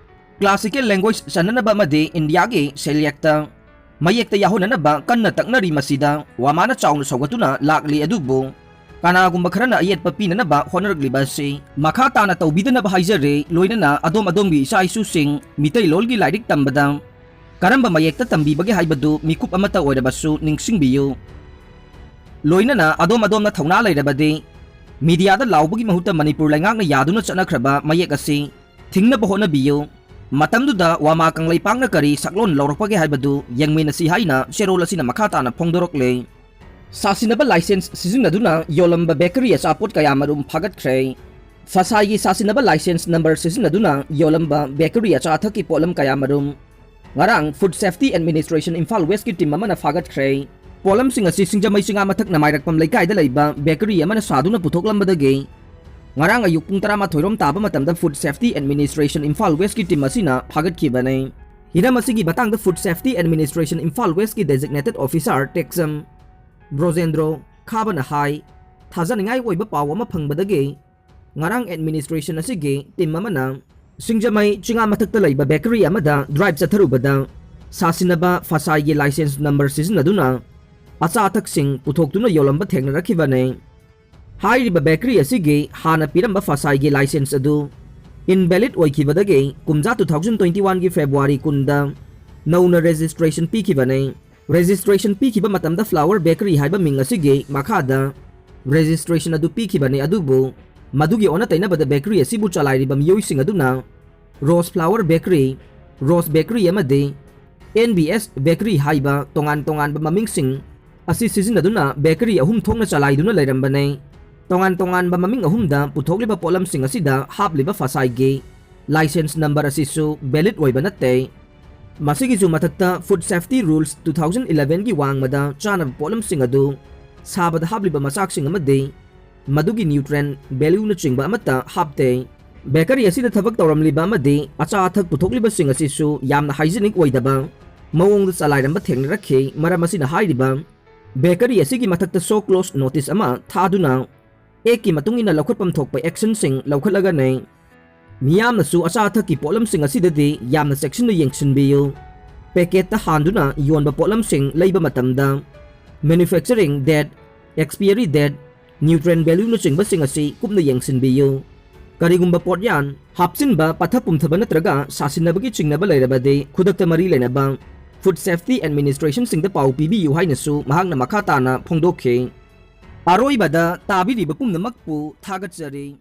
classical language ꯆꯟꯅꯅꯕ ꯑꯃꯗꯤ ꯏꯟꯗꯤꯌꯥꯒꯤ ꯁꯦꯜꯌꯦꯛꯇ ꯃꯌꯦꯛꯇ ꯌꯥꯎꯍꯟꯅꯅꯕ ꯀꯟꯅ ꯇꯛꯅꯔꯤ꯫ ꯃꯁꯤꯗ ꯋꯥꯃꯥꯅ ꯆꯥꯎꯅ ꯁꯧꯒꯠꯇꯨꯅ ꯂꯥꯛꯂꯤ, ꯑꯗꯨꯕꯨ ꯀꯅꯥꯒꯨꯝꯕ ꯈꯔꯅ ꯑꯌꯦꯠꯄ ꯄꯤꯅꯅꯕ ꯍꯣꯠꯅꯔꯛꯂꯤꯕ ꯑꯁꯤ ꯃꯈꯥ ꯇꯥꯅ ꯇꯧꯕꯤꯗꯅꯕ ꯍꯥꯏꯖꯔꯤ꯫ ꯂꯣꯏꯅꯅ ꯑꯗꯣꯝ ꯑꯗꯣꯝꯒꯤ ꯏꯆꯥ ꯏꯁꯨꯁꯤꯡ ꯃꯤꯇꯩꯂꯣꯟꯒꯤ ꯂꯥꯏꯔꯤꯛ ꯇꯝꯕꯗ ꯀꯔꯝꯕ ꯃꯌꯦꯛꯇ ꯇꯝꯕꯤꯕꯒꯦ ꯍꯥꯏꯕꯗꯨ ꯃꯤꯀꯨꯞ ꯑꯃꯠꯇ ꯑꯣꯏꯔꯕꯁꯨ ꯅꯤꯡꯁꯤꯡꯕꯤꯌꯨ꯫ ꯂꯣꯏꯅꯅ ꯑꯗꯣꯝ ꯑꯗꯣꯝꯅ ꯊꯧꯅꯥ ꯂꯩꯔꯕꯗꯤ ꯃꯤꯗꯤꯌꯥꯗ ꯂꯥꯎꯕꯒꯤ ꯃꯍꯨꯠꯇ ꯃꯅꯤꯄꯨꯔ ꯂꯩꯉꯥꯛꯅ ꯌꯥꯗꯨꯅ ꯆꯠꯅꯈ꯭ꯔꯕ ꯃꯌꯦꯛ ꯑꯁꯤ ꯊꯤꯡꯅꯕ ꯍꯣꯠꯅꯕꯤꯌꯨ꯫ ꯃꯇꯝꯗꯨꯗ ꯋꯥꯃꯥ ꯀꯪꯂꯩꯄꯥꯛꯅ ꯀꯔꯤ ꯁꯛꯂꯣꯟ ꯂꯧꯔꯛꯄꯒꯦ ꯍꯥꯏꯕꯗꯨ ꯌꯦꯡꯃꯤꯟꯅꯁꯤ ꯍꯥꯏꯅ ꯆꯦꯔꯣꯜ ꯑꯁꯤꯅ ꯃꯈꯥ ꯇꯥꯅ ꯐꯣꯡꯗꯣꯔꯛꯂꯦ꯫ ꯁꯥꯁꯤꯟꯅꯕ ꯂꯥꯏꯁꯦꯟꯁ ꯁꯤꯖꯤꯟꯅꯗꯨꯅ ꯌꯣꯜꯂꯝꯕ ꯕꯦꯀꯔꯤ ꯑꯆꯥꯄꯣꯠ ꯀꯌꯥꯃꯔꯨꯝ ꯐꯥꯒꯠꯈ꯭ꯔꯦ꯫ ꯐꯁꯥꯏꯒꯤ ꯁꯥꯁꯤꯟꯅꯕ ꯂꯥꯏꯁꯦꯟꯁ ꯅꯝꯕꯔ ꯁꯤꯖꯤꯟꯅꯗꯨꯅ ꯌꯣꯜꯂꯝꯕ ꯕꯦꯀꯔꯤ ꯑꯆꯥ ꯑꯊꯛꯀꯤ ꯄꯣꯠꯂꯝ ꯀꯌꯥꯃꯔꯨꯝ ꯉꯔꯥꯡ Food Safety Administration Imphal Westꯀꯤ team ꯑꯃꯅ ꯐꯥꯒꯠꯈ꯭ꯔꯦ꯫ ꯄꯣꯠꯂꯝꯁꯤꯡ ꯑꯁꯤ ꯁꯤꯡꯖꯃꯩ ꯆꯤꯉꯥꯃꯊꯛ ꯅꯃꯥꯏꯔꯛꯄꯝ ꯂꯩꯀꯥꯏꯗ ꯂꯩꯕ ꯕꯦꯀꯔꯤ ꯑꯃꯅ ꯁꯥꯗꯨꯅ ꯄꯨꯊꯣꯛꯂꯝꯕꯗꯒꯤ ꯉꯔꯥꯡ ꯑꯌꯨꯛ ꯄꯨꯡ ꯇꯔꯥꯃꯥꯊꯣꯏ ꯔꯣꯝ ꯇꯥꯕ ꯃꯇꯝꯗ Food Safety Administration Imphal Westꯀꯤ team ꯑꯁꯤꯅ ꯐꯥꯒꯠꯈꯤꯕꯅꯤ꯫ ꯍꯤꯔꯝ ꯑꯁꯤꯒꯤ ꯃꯇꯥꯡꯗ Food Safety Administration Imphal Westꯀꯤ designated officer ꯇꯦꯛꯆꯝ ꯕ꯭ꯔꯣꯖꯦꯟꯗ꯭ꯔꯣ ꯈꯥꯕꯅ ꯍꯥꯏ, ꯊꯥꯖꯅꯤꯡꯉꯥꯏ ꯑꯣꯏꯕ ꯄꯥꯎ ꯑꯃ ꯐꯪꯕꯗꯒꯤ ꯉꯔꯥꯡ administration ꯑꯁꯤꯒꯤ team ꯑꯃꯅ ꯁꯤꯡꯖꯃꯩ ꯆꯤꯉꯥꯃꯊꯛꯇ ꯂꯩꯕ ꯕꯦꯀꯔꯤ ꯑꯃꯗ drive ꯆꯠꯊꯔꯨꯕꯗ ꯁꯥꯁꯤꯟꯅꯕ ꯐꯁꯥꯏꯒꯤ ꯂꯥꯏꯁꯦꯟꯁ ꯅꯝꯕꯔ ꯁꯤꯖꯤꯟꯅꯗꯨꯅ ꯑꯆꯥ ꯑꯊꯛꯁꯤꯡ ꯄꯨꯊꯣꯛꯇꯨꯅ ꯌꯣꯜꯂꯝꯕ ꯊꯦꯡꯅꯔꯛꯈꯤꯕꯅꯤ꯫ ꯍꯥꯏꯔꯤꯕ ꯕꯦꯀꯔꯤ ꯑꯁꯤꯒꯤ ꯍꯥꯟꯅ ꯄꯤꯔꯝꯕ ꯐꯁꯥꯏꯒꯤ ꯂꯥꯏꯁꯦꯟꯁ ꯑꯗꯨ invalid ꯑꯣꯏꯈꯤꯕꯗꯒꯤ ꯀꯨꯝꯖꯥ two thousand twenty oneꯒꯤ February ꯀꯨꯟꯗ ꯅꯧꯅ registration ꯄꯤꯈꯤꯕꯅꯤ꯫ Registration ꯄꯤꯈꯤꯕ ꯃꯇꯝꯗ Flower Bakery ꯍꯥꯏꯕ ꯃꯤꯡ ꯑꯁꯤꯒꯤ ꯃꯈꯥꯗ registration ꯑꯗꯨ ꯄꯤꯈꯤꯕꯅꯤ, ꯑꯗꯨꯕꯨ ꯃꯗꯨꯒꯤ ꯑꯣꯟꯅ ꯇꯩꯅꯕꯗ ꯕꯦꯀꯔꯤ ꯑꯁꯤꯕꯨ ꯆꯂꯥꯏꯔꯤꯕ ꯃꯤꯑꯣꯏꯁꯤꯡ ꯑꯗꯨꯅ Rose Flower Bakery, Rose Bakery ꯑꯃꯗꯤ ꯑꯦꯟ ꯕꯤ ꯑꯦꯁ ꯕꯦꯀꯔꯤ ꯍꯥꯏꯕ ꯇꯣꯉꯥꯟ ꯇꯣꯉꯥꯟꯕ ꯃꯃꯤꯡꯁꯤꯡ ꯑꯁꯤ ꯁꯤꯖꯤꯟꯅꯗꯨꯅ ꯕꯦꯀꯔꯤ ꯑꯍꯨꯝ ꯊꯣꯛꯅ ꯆꯂꯥꯏꯗꯨꯅ ꯂꯩꯔꯝꯕꯅꯤ꯫ ꯇꯣꯉꯥꯟ ꯇꯣꯉꯥꯟꯕ ꯃꯃꯤꯡ ꯑꯍꯨꯝꯗ ꯄꯨꯊꯣꯛꯂꯤꯕ ꯄꯣꯠꯂꯝꯁꯤꯡ ꯑꯁꯤꯗ ꯍꯥꯞꯂꯤꯕ ꯐꯁꯥꯏꯒꯤ ꯂꯥꯏꯁꯦꯟꯁ ꯅꯝꯕꯔ ꯑꯁꯤꯁꯨ ꯚꯦꯂꯤꯗ ꯑꯣꯏꯕ ꯅꯠꯇꯦ꯫ ꯃꯁꯤꯒꯤꯁꯨ ꯃꯊꯛꯇ Food Safety Rules two thousand elevenꯒꯤ ꯋꯥꯡꯃꯗ ꯆꯥꯅꯕ ꯄꯣꯠꯂꯝꯁꯤꯡ ꯑꯗꯨ ꯁꯥꯕꯗ ꯍꯥꯞꯂꯤꯕ ꯃꯆꯥꯛꯁꯤꯡ ꯑꯃꯗꯤ ꯃꯗꯨꯒꯤ ꯅ꯭ꯌꯨꯇ꯭ꯔꯦꯟ ꯚꯦꯂ꯭ꯌꯨꯅꯆꯤꯡꯕ ꯑꯃꯠꯇ ꯍꯥꯞꯇꯦ꯫ ꯕꯦꯀꯔꯤ ꯑꯁꯤꯗ ꯊꯕꯛ ꯇꯧꯔꯝꯂꯤꯕ ꯑꯃꯗꯤ ꯑꯆꯥ ꯑꯊꯛ ꯄꯨꯊꯣꯛꯂꯤꯕꯁꯤꯡ ꯑꯁꯤꯁꯨ ꯌꯥꯝꯅ ꯍꯥꯏꯖꯤꯅꯤꯛ ꯑꯣꯏꯗꯕ ꯃꯑꯣꯡꯗ ꯆꯂꯥꯏꯔꯝꯕ ꯊꯦꯡꯅꯔꯛꯈꯤ꯫ ꯃꯔꯝ ꯑꯁꯤꯅ ꯍꯥꯏꯔꯤꯕ ꯕꯦꯀꯔꯤ ꯑꯁꯤꯒꯤ ꯃꯊꯛꯇ ꯁꯣ ꯀ꯭ꯂꯣꯖ ꯅꯣꯇꯤꯁ ꯑꯃ ꯊꯥꯗꯨꯅ ꯑꯦꯛꯀꯤ ꯃꯇꯨꯡ ꯏꯟꯅ ꯂꯧꯈꯠꯐꯝ ꯊꯣꯛꯄ ꯑꯦꯛꯁꯟꯁꯤꯡ ꯂꯧꯈꯠꯂꯒꯅꯤ꯫ ꯃꯤꯌꯥꯝꯅꯁꯨ ꯑꯆꯥ ꯑꯊꯛꯀꯤ ꯄꯣꯠꯂꯝꯁꯤꯡ ꯑꯁꯤꯗꯗꯤ ꯌꯥꯝꯅ ꯆꯦꯛꯁꯤꯟꯅ ꯌꯦꯡꯁꯤꯟꯕꯤꯌꯨ꯫ ꯄꯦꯀꯦꯠꯇ ꯍꯥꯟꯗꯨꯅ ꯌꯣꯟꯕ ꯄꯣꯠꯂꯝꯁꯤꯡ ꯂꯩꯕ ꯃꯇꯝꯗ manufacturing date, expiry date, nutrient valueꯅꯆꯤꯡꯕꯁꯤꯡ ꯑꯁꯤ ꯀꯨꯞꯅ ꯌꯦꯡꯁꯤꯟꯕꯤꯌꯨ꯫ ꯀꯔꯤꯒꯨꯝꯕ ꯄꯣꯠꯌꯥꯟ ꯍꯥꯞꯆꯤꯟꯕ, ꯄꯠꯊ ꯄꯨꯝꯊꯕ ꯅꯠꯇ꯭ꯔꯒ ꯁꯥꯁꯤꯟꯅꯕꯒꯤ ꯆꯤꯡꯅꯕ ꯂꯩꯔꯕꯗꯤ ꯈꯨꯗꯛꯇ ꯃꯔꯤ ꯂꯩꯅꯕ Food Safety Administrationꯁꯤꯡꯗ ꯄꯥꯎ ꯄꯤꯕꯤꯌꯨ ꯍꯥꯏꯅꯁꯨ ꯃꯍꯥꯛꯅ ꯃꯈꯥ ꯇꯥꯅ ꯐꯣꯡꯗꯣꯛꯈꯤ꯫ ꯑꯔꯣꯏꯕꯗ ꯇꯥꯕꯤꯔꯤꯕ ꯄꯨꯝꯅꯃꯛꯄꯨ ꯊꯥꯒꯠꯆꯔꯤ꯫